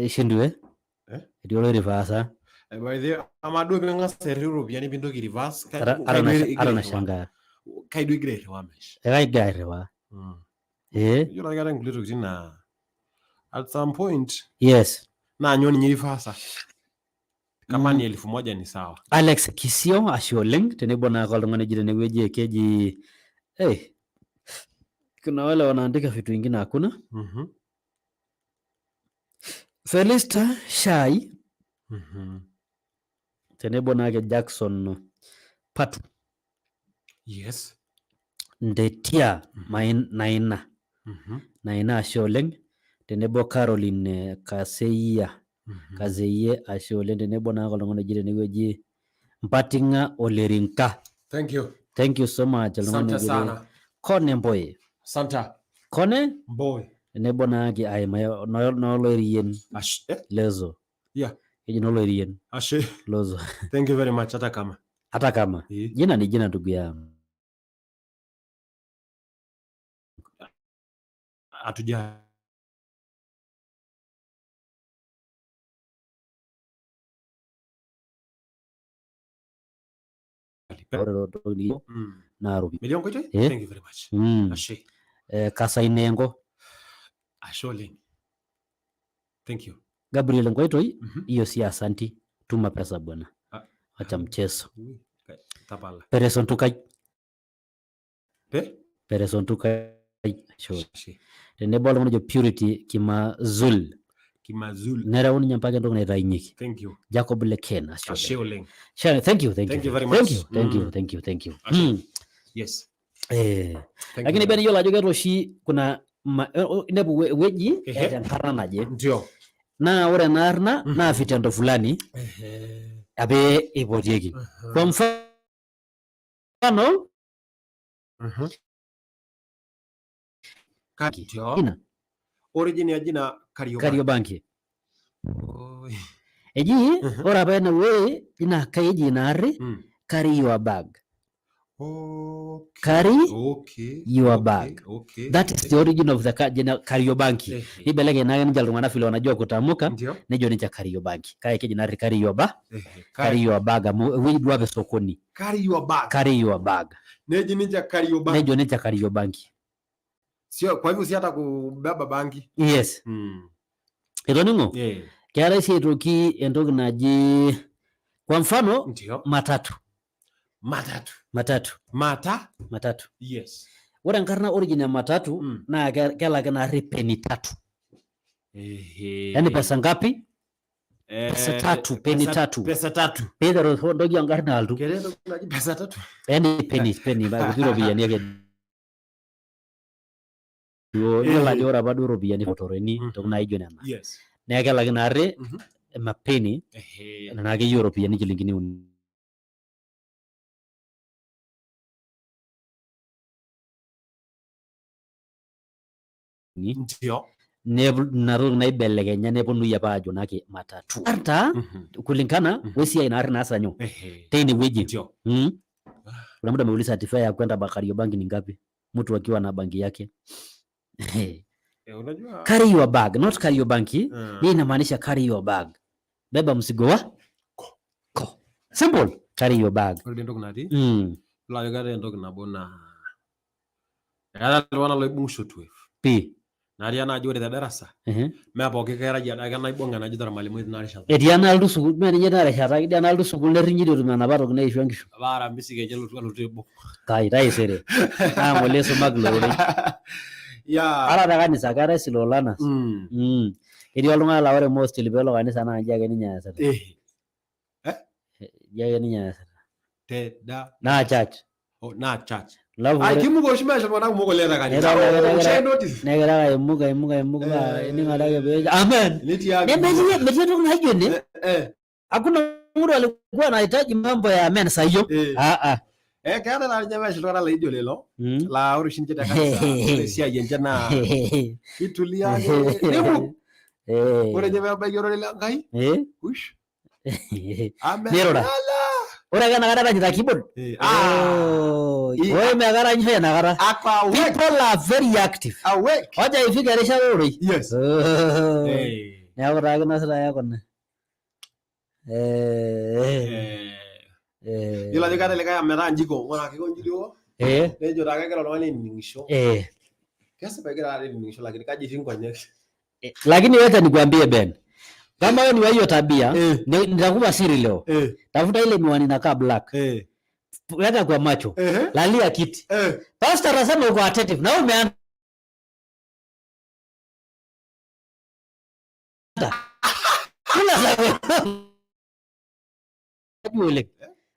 shindwe
Eh?
etii oloirifaasa
Eh, by the way, ama duo ping'as airriu iropiyiani pintoki reverse kai
ata
kai duo igira
ata
airriwaa
nashangaa
kai duo igira airriwaa maisha
ekaigira airriwaa eh
Iyiolo ake keetae nkulie tokitin naa at some point
yes
naa nyoo ninye irifasa kama ni 1000 ni sawa
Alex Kisio ashe oleng tenebo naake oltung'ani oji tenewueji keji hey, kuna wale wanaandika vitu vingine hakuna Felista Shai tenebo naake Jackson Patu
yes
Ndetia Naina Naina ashe oleng tenebo Caroline Kaseyia Kaseyie ashe oleng tenebo naake oltung'ani oji tenewueji Mpating'a Olerinka
thank you
thank you so much oltung'ani
Asante
oji
sana.
Kone Mboye
Santa
Kone
Mbowe
tenebo naake ai noloirien Lezo
yeah
keji noloirien
ashe
Lozo
thank you very much hata kama
hata kama jina ni jina ndugu yangu
hatujali
ore toki nikiyieu naa ropiyiani
Metii enkoitoi?
Eh?
Thank you very much. Ashe.
Kasainengo
Ashe oleng. Thank you.
Gabriel Nkoitoi hiyo si asanti tuma pesa bwana
Ah.
acha mchezo
Tapala.
Pereson Tukai
Pe?
Pereson Tukai ashe oleng. Tenebo oltung'ani ojo Purity Kimazul
Kimazul
nereu ninye mpaka entoki naitayunyieki
Thank you.
Jacob Leken ashe
Ashe
oleng.
oleng.
Shane, thank you, thank
Thank
you,
you very
thank
much.
you, thank you, thank you, thank you.
Ashe. Yes.
Eh.
Thank you
Lakini
very
pia niyiolo ajo keeta oshi kuna inepu ewueji
Ehe.
eeta enkarna naje
Ndio.
Naa ore ena arna naa vitendo fulani apa eipotieki. Kwa mfano
Ndio.
Jina.
Origin ya jina Kariobangi.
Kariobangi. Eji ore apa ene wueji naa keji ina arri carry your bag. Carry your bag.
Okay.
That is the origin of the jina Kariobangi. Nibelekeny naake ninche iltung'anak vile wanajua kutamka nejo ninche Kariobangi. Kake keji ina arri carry your bag. Carry your bag amu ewueji duo apa esokoni.
Carry your bag.
Carry your bag.
Neji ninche Kariobangi.
Nejo ninche Kariobangi.
Sio, kwa hivyo si hata kubeba bangi.
Yes. Etoning'o?
Yeah.
Keetae sii aitoki entoki naji kwa mfano
Ndio.
matatu.
Matatu.
Matatu.
Mata.
Matatu.
Yes.
Ore enkarna origin e matatu naa kelaki naarri peni tatu.
Ehe.
Yaani pesa ngapi?
Eh,
Pesa tatu, peni tatu.
Pesa tatu.
Peiteru entoki enkarna alotu.
Keetae entoki naji pesa tatu.
Yaani peni, peni, kuti ropiyiani ake duo. Iyiolo ajo ore apa duo ropiyiani motoroni, ntokitin naijo nena.
Yes.
Neeku kelaki naarri mapeni
Ehe.
nena akeyie oropiyiani nchilingini uni.
Ndio.
Ina toki naibelekenya neponunui apa aajo naake matatu. Ata kulingana wesiai naarri naasa nyoo
Ehe.
teine wueji.
Ndio.
Kuna mtu ameuliza ati fare ya kwenda Kariobangi ni ngapi? Mtu akiwa na bangi yake.
Eh, unajua
Carry your bag, not carry your banki.
Mm.
Hii inamaanisha carry your bag. Beba mzigo wa ko. Simple. Carry your bag.
Ore dii entoki natii yiolo ajo keetae entoki nabo naa ekeetae iltung'anak loibung shortwave
Pii.
natii ena aji ore te darasa mee pooki kerai adake naibung enajito ormalimui tina rishata.
Etii enalotu sukuul, mee ninye tina rishata, ketii enalotu sukuul nerinyi itu etum enapa toki naishoo enkishu.
Apa aramisi kenya elotu alotu aibung.
Kai taisere. Naa ng'ole isumaki ilo rorei.
Yeah.
Ata te kanisa keetae slow learners. Ketii oltung'ani laa ore mostly peelo kanisa naa inji ake ninye easita. Inji ake ninye easita.
Te da.
Naa church.
Oh, naa church.
Alafu
Ai, kimuk oshi meesho iltung'anak kumok oleng te kanisa. Oh, ushai notice.
Negira ake aimuk aimuk aimuk paa ining adake pee ejo amen.
Netii ake.
Nemetii metii entoki naijo ene. Hakuna mtu alikuwa anahitaji mambo ya amen saa hiyo. Ah ah.
Eh, keetae taa ninye meesho iltung'anak laijo lelo laa ore oshi ninche te kanisa ore esiai enche naa kitulia ake nimuk. Ore ninye peebaiki ororei le Nkai ush. Amen.
Nirura. Ore ake enakata eranyita keyboard. Oh, oi mekaranyisho enakata. People are very active.
Awake.
Wacha ifike erishata ororei.
Yes.
Neeku taa kinosita ake kuna.
Yiolo ajo keetae likae ometaa nji iko, ore ake iko nji duo nejo taa kegira oltung'ani ainining'isho. Kesipa egira taata ainining'isho lakini kaji etii nkonyek?
Lakini wacha nikwambie Ben, kama wewe ni wa hiyo tabia, nitakupa siri leo. Tafuta ile miwani inakaa black. Weka kwa macho. Lalia kiti. Pastor anasema uko attentive na wewe umeanza. Kula sababu. Oleng.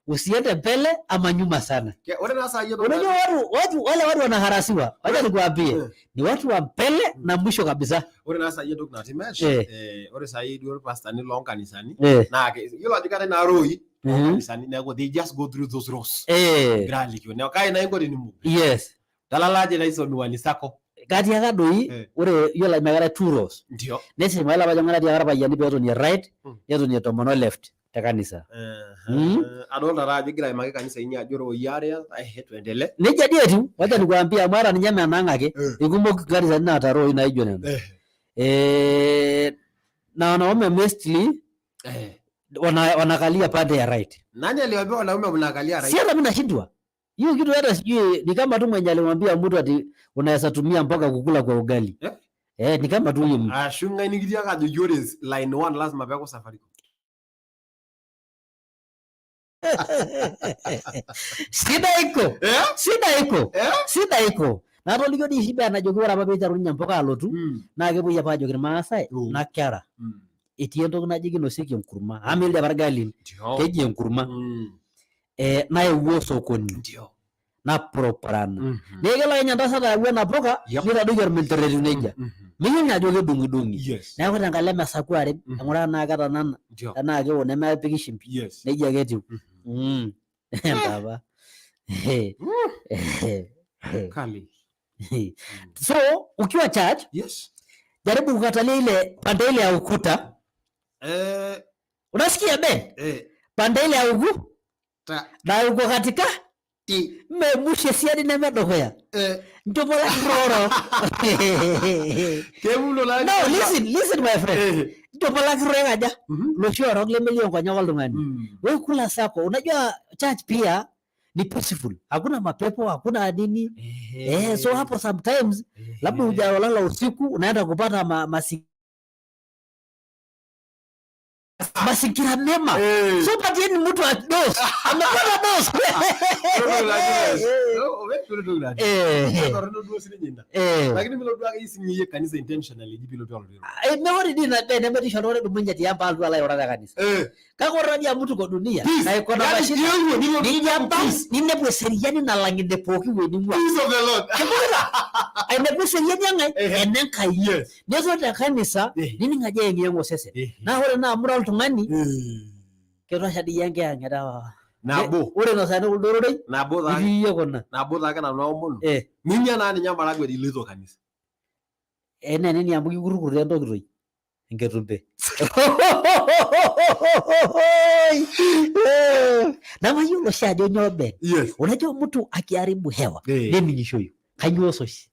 Usiende mbele ama nyuma sana.
Ore naa saa hiyo
Unajua watu wale watu wanaharasiwa. Wacha nikuambie. Ni watu wa mbele na mwisho kabisa.
Ore naa saa hiyo entoki natii mesh, ore saa hii duo irpastani loonkanisani naa yiolo ajo keetae naa roi toonkanisani neeku they just go through those rows. Egira alikio. Neeku kai naa inko tenimbung?
Yes.
Talala aje naiso miwani sako.
Katiaka doi ore yiolo mekeetae two rows.
Ndio.
Nesima apa ajo atiaka irpayiani peetonie right, netonie tomono left te kanisa.
Adolta taa ajo igira aimaki kanisa inyi ajo roi are ehe tuendelee.
Nejia dii etiu, wacha nikuambie amu ata ninye menang ake, ikumok nkanisani naata roi naijo nena. Na wanaume mostly wanakalia pande ya right.
Nani aliwaambia wanaume mnakalia right?
Si hata mimi nashindwa. Hiyo kitu hata sijui ni kama tu mwenye alimwambia mtu ati unaweza tumia mpaka kukula kwa ugali. Ni kama tu huyo mtu.
Ashu ng'ae nikitiaka ajoki ore line 1 lazima peeku Safaricom.
Shida iko. Shida iko. Shida iko. Natolikio dii oshi Ben ajoki ore apa peiteru ninye mpuka alotu naa kepuoi apa ajoki irmaasai na kera etii entoki naji kinosieki enkurma amu metii apa irgalin keji enkurma naewuo sokoni napuruparana neeku kelo ake ninye entasat ayau ena puka nitadoiki ormintereti nejia miyieu ninye ajo kedung'idung'i neeku tenkalo emesaku are aing'uraa tenaa ketanana tenaa kewo nemepiki shimbi nejia ake etiu. Mpapa.
Kali.
So ukiwa church, jaribu kukatalia ile pande ile ya ukuta. Unasikia Ben? Pande ile ya ukuta na uko katika memushe siadi nemedukuya. Nchopo lakiroro. No, listen, listen my friend. Nchopo lakiroro aja. Loshi orok lemelio nkonyek oltung'ani. Wewe kula sako. Unajua church pia ni peaceful. Hakuna mapepo, hakuna nini. So hapo sometimes labda hujalala usiku unaenda kupata Mazingira mema.
Eh.
So patieni mtu a dose. Amepata dose.
Ore entoki natii.
Eh.
Torrono duo sininye ina.
Eh.
Lakini milotu ake iyie sininye iyie kanisa intentionally eji pilotu alotu airo.
Eh, me ore dii ina nemetisho oltung'ani odumunye tiang' paa alotu alo airura te kanisa. Kake ore taadii amu tuko dunia na iko na
Yani
mashida,
tiewuo nilotu
nijo abau ninepu eseriani nalang ine pooki wueji ning'ua.
Peace of the Lord.
Kimbung'ita? Ainepu eseriani eng'ae? Enenkai. Neeku ore te kanisa nining ajo eyeng'iyeng'a osesen. Naa ore naa amu ira oltung'ani ketosha dii iyie enkiyang'et
Nabo.
Ore ina saa nikilotu ororei
Nabo taa
nitii iyie kuna.
Nabo taake nanu aomonu. Minya naa ninye maragwe iloito kanisa.
Ene nini amu kikurukur taa entoki toi enketumbe. Namayiolo oshi ajo nyoo Ben. Unajua mtu akiharibu hewa nening'ishoyu. Kainyoo oshi?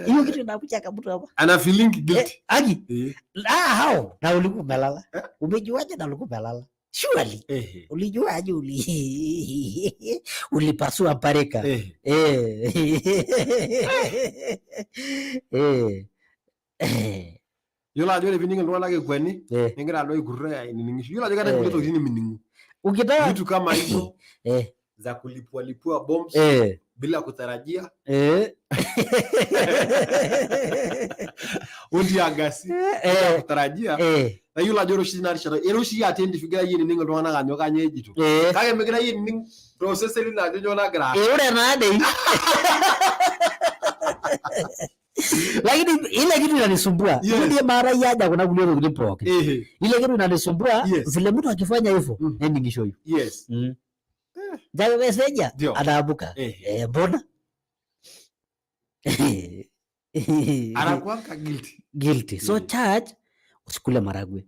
Hiyo kitu inakuchaka mtu hapa.
Ana feeling guilty.
Aki. Ah, hao na ulikuwa umelala. Umejuaje na ulikuwa umelala? Surely. Ulijuaje ulipasua pareka? Eh. Eh. Eh.
Yiolo ajo ore piining iltung'anak ekueni nigira alo aikurra ainining'isho. Yiolo ajo keetae nkulie tokitin nimining'u.
Ukitaka
Vitu kama hizo za kulipua lipua bombs bila kutarajia. Ontiagasi bila kutarajia. Na yiolo ajo ore oshi tina rishata ira oshi iyie attentive igira iyie ainining iltung'anak ajo kanyoo ejito. Kake migira iyie ainining tosesen lino ajo nyoo nagira aasa.
Eh, ore naa dei. Lakini ile kitu inanisumbua. Yes. Mara yaja kuna kulie tokitin pookin. Ile kitu inanisumbua vile mtu akifanya hivyo nening'ishoyu.
Yes.
Japo meseja
Ndio.
anaamuka. Eh, mbona?
Anakuanga guilty.
Guilty. So church usikule maragwe.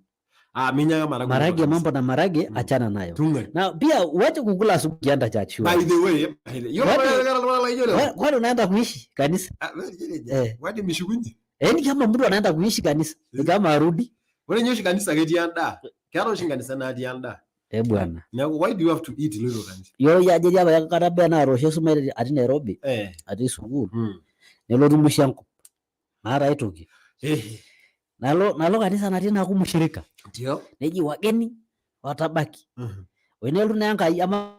Ah, minya maragwe.
Marage mambo na marage achana nayo. Na pia uache kukula asubuhi ukienda church.
By the way, yiolo
Watu-
keeta iltung'anak laijo lelo.
Kwani unaenda kuishi kanisa?
Ah, wewe Wadi mishukunye.
Yaani kama mtu anaenda kuishi kanisa ni kama arudi.
Ore ninye oshi kanisa ketii endaa. Keeta oshi nkanisani natii endaa.
Eh bwana.
Neeku why do you have to eat iloito kanisa?
Yiolo iyie ajo etii apa kata be naatoosho esumash atii Nairobi atii sukuul nelotu musho enkop maata aitoki. Nalo kanisa natii naaku mshirika.
Ndio.
Neji wageni watabaki. Onelotu naa Enkai ama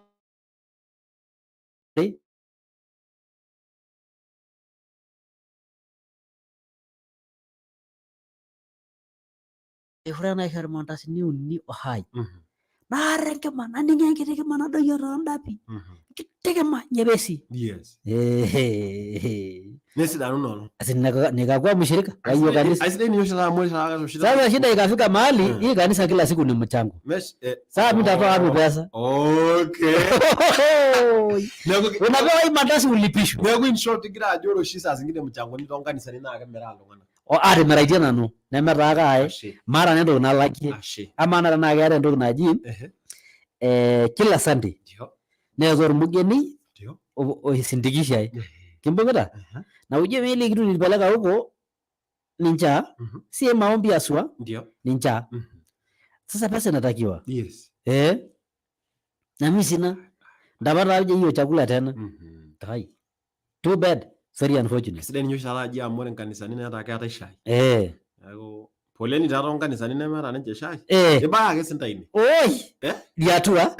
Efura naishori mandasini uni o hai. Naar enkima naning enkiti kima nadoyio toondapi. Nkiti kima nyepesi.
Yes. Nesidanu ina olong.
Asi nikakuwa mshirika wa hiyo kanisa.
Aisidai ninye oshi taata amu ore taata oshi
Sasa shida ikafika mahali hii kanisa kila siku ni mchango. Sasa mimi nitatoa wapi pesa?
Okay.
Unapewa hii mandasi ulipishwe.
Neeku in short igira ajo ore oshi saa zingine mchangoni toonkanisani naa kemiraa iltung'anak.
O atimiraitie nanu nemetaa kae maata naa entoki nalakie. Amaa naa tenaa keeta entoki naji kila Sunday neeta ormugeni oisindikishae. Kimbung'ita? Na ujue ile kitu nilipeleka huko ni njaa, si maombi haswa,
Ndio.
ni njaa. Sasa pesa inatakiwa.
Yes.
Na mimi sina. Ndapata aje hiyo chakula tena? Tai. Too bad. Very unfortunate.
Sidai ninye oshi taata aji amu ore nkanisani netaa keetae shai. Neeku poleni taa toonkanisani nemeeta ninche shai. Ibaya ake sintae ine.
Oi. Liatua.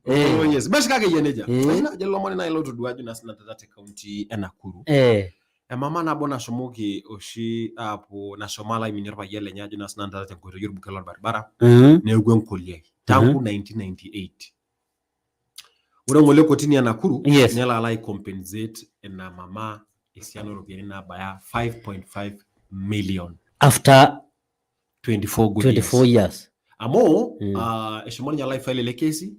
Oh yes. Basi kake eyia nejia. Ayieu naaji ilomon naaji lotodua ajo naa sinanu taata te county e Nakuru. Emama nabo nashomoki oshi aapuo nashomo alo aiminie orpayian lenye ajo naa sinanu taata tenkoitoi orbuket lorbaribara neeku enkoliai tangu 1998. Ore ng'ole kotini e Nakuru nelo alo aicompensate ina mama esiana ooropiyiani naabaya 5.5 million.
After
24 good
24 years.
Amu eshomo ninye alo aifile ele kesi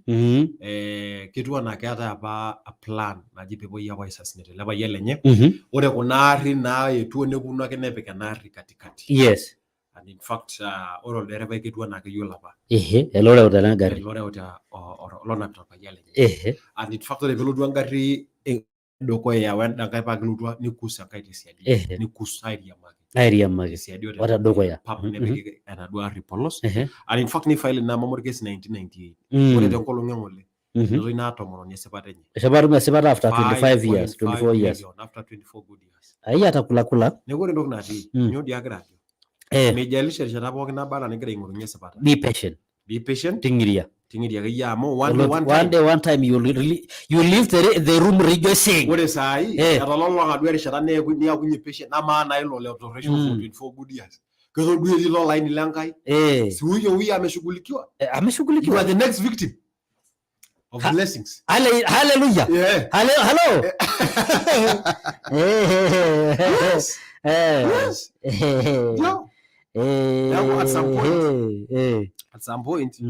ketiu anaa keetae apa a plan naji peepuoi aapuo aisasinate ele payian lenye. Ore kuna arrin naaetuo neponu ake nepik ena arri katikati. And in fact ore olderevai ketiu anaa keyiolo apa.
Ehe, ele oreuta ena gari.
Ele oreuta olonapita orpayian lenye. And in fact ore peelotu engarri dukuya wenda nkae paa kelotu nikus enkae tesiadi. Nikus airiamaki.
Airiamaki.
Tesiadi
O tedukuya.
Pap nepiki enaduo arri polos. And in fact neifile ina mama orkesi 1998. Ore tenkolong eng'ole enoto ina tomononi esipata enye.
Eshomo atum esipata after 25 years, 24 years.
5.5 million after 24 good years.
Ai atakula kula.
Neeku ore entoki natii, nyoo dii agira ajo? Meijalisha erishata pookin naba anaa nigira aing'orunye esipata.
Be patient.
Be patient.
Ting'iria.
Ting'iria akeyie amu one day, one
One
time.
day, one time you will really, you leave the room rejoicing.
Ore saai etololong'a duo erishata niakunye patient amaa naa ilo letoresho for 24 good years. Keton duo etii ilo laini le Nkai. Si huyo huyo ameshughulikiwa.
Ameshughulikiwa.
You are the next victim of blessings.
Hallelujah.
Yeah.
Hello.
Yes. Yes. Yeah. Neeku at some point, at some point,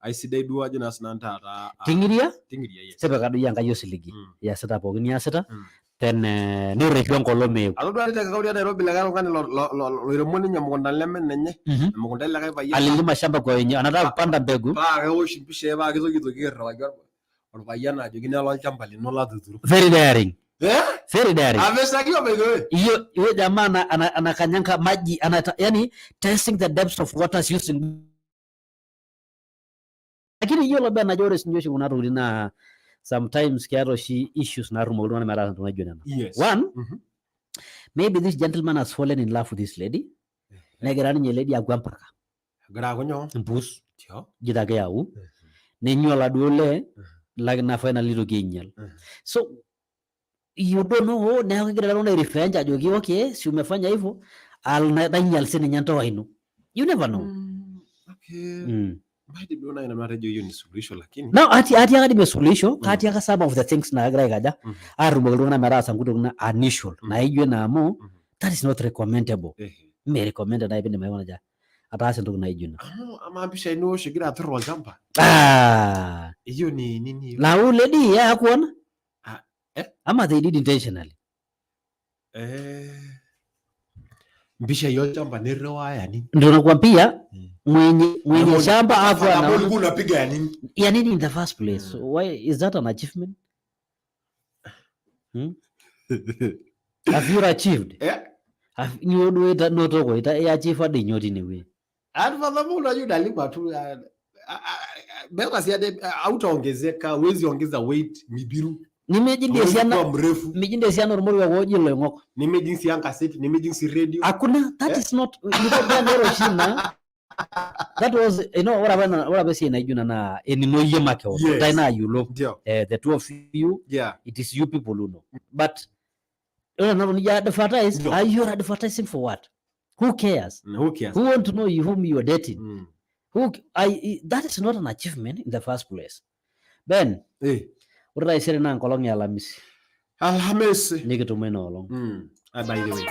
aisidai duo ajo naa sinanu taata.
Ting'iria.
Ting'iria, yes.
Tipika doi Enkai osiligi. Iasita pookin niasita. Then nireshu enkolong meeu.
Atodua te kaunti e Nairobi likae tung'ani loiremo ninye emukunta leme nenye, emukunta likae payian.
Alilima shamba kwa wenyewe, anataka kupanda mbegu.
Paa kewosh impishai paa kitoki aitoki airriwaki orpayian ajoki nelo olchamba lino latuturo.
Very daring.
Eh?
Very daring.
Ameshtakiwa by the way.
Hiyo hiyo jamaa anakanyanga maji yani testing the depths of waters using. Lakini yiolo be najo ore sinye oshi kuna tokitin naa sometimes keeta oshi issues naatumoki iltung'anak metaasa entoki naijo nena. One, maybe this gentleman has fallen in love with this lady. Negira ninye lady aaku empaka.
Egira aaku nyoo?
Empus.
Tio.
Jito ake ayau. Nenyu oladuo lee laki na finally nitoki ainyial. So you don't know, neeku kegira ilo tung'ani ai revenge ajoki okay, si umefanya hivyo, al nainyial sininye entoa ino. You never know.
Okay. Maidim duo naaji nanu atejo hiyo ni suluhisho lakini.
No, atiaka dii suluhisho, katiaka some of the things naagira aikaja atumoki iltung'anak metaasa nkuti tokitin unusual naijo ina amu that is not recommendable. Mme recommended naaji piindim aikuna aja ataasa entoki naijo ina.
Amu amaa mpishai niwosh igira aturr olchamba.
Ah.
Hiyo ni nini hiyo?
Na huyu lady yeye hakuona?
Ah, eh?
Ama they did intentionally.
Mpishai olchamba nirriwaa ya nini?
Ndio nakwambia mwenye shamba hakuwa
Sababu
anaona.
ulikuwa unapiga ya nini?
Ya nini in the first place? Why is that an achievement? Have you achieved? Have you do it no toko ita achieve dii nyoo tinewueji?
Fadhamu unajua unalima tu beka si ade hautaongezeka, huwezi ongeza weight mibiru.
Nimejindia
Huwezi
siana
kuwa mrefu.
Nimejindia siana ormoruak oji iloing'ok.
Nimejing si enkaseti, nimejing si radio.
Hakuna, that is not nito oshi ina. That was, you know, ore apa ore apa esiai naijo ina naa enino iyie makewon. Intae naayiolo. The two of you, it is you people who know. But ore ena nijo advertise, are you advertising for what? Who cares?
Who cares?
Who want to know you, whom you are dating? That is not an achievement in the first place. Ben, ore taisere naa enkolong e Alamisi.
Alhamisi.
Nikitumo ina olong.
By the way.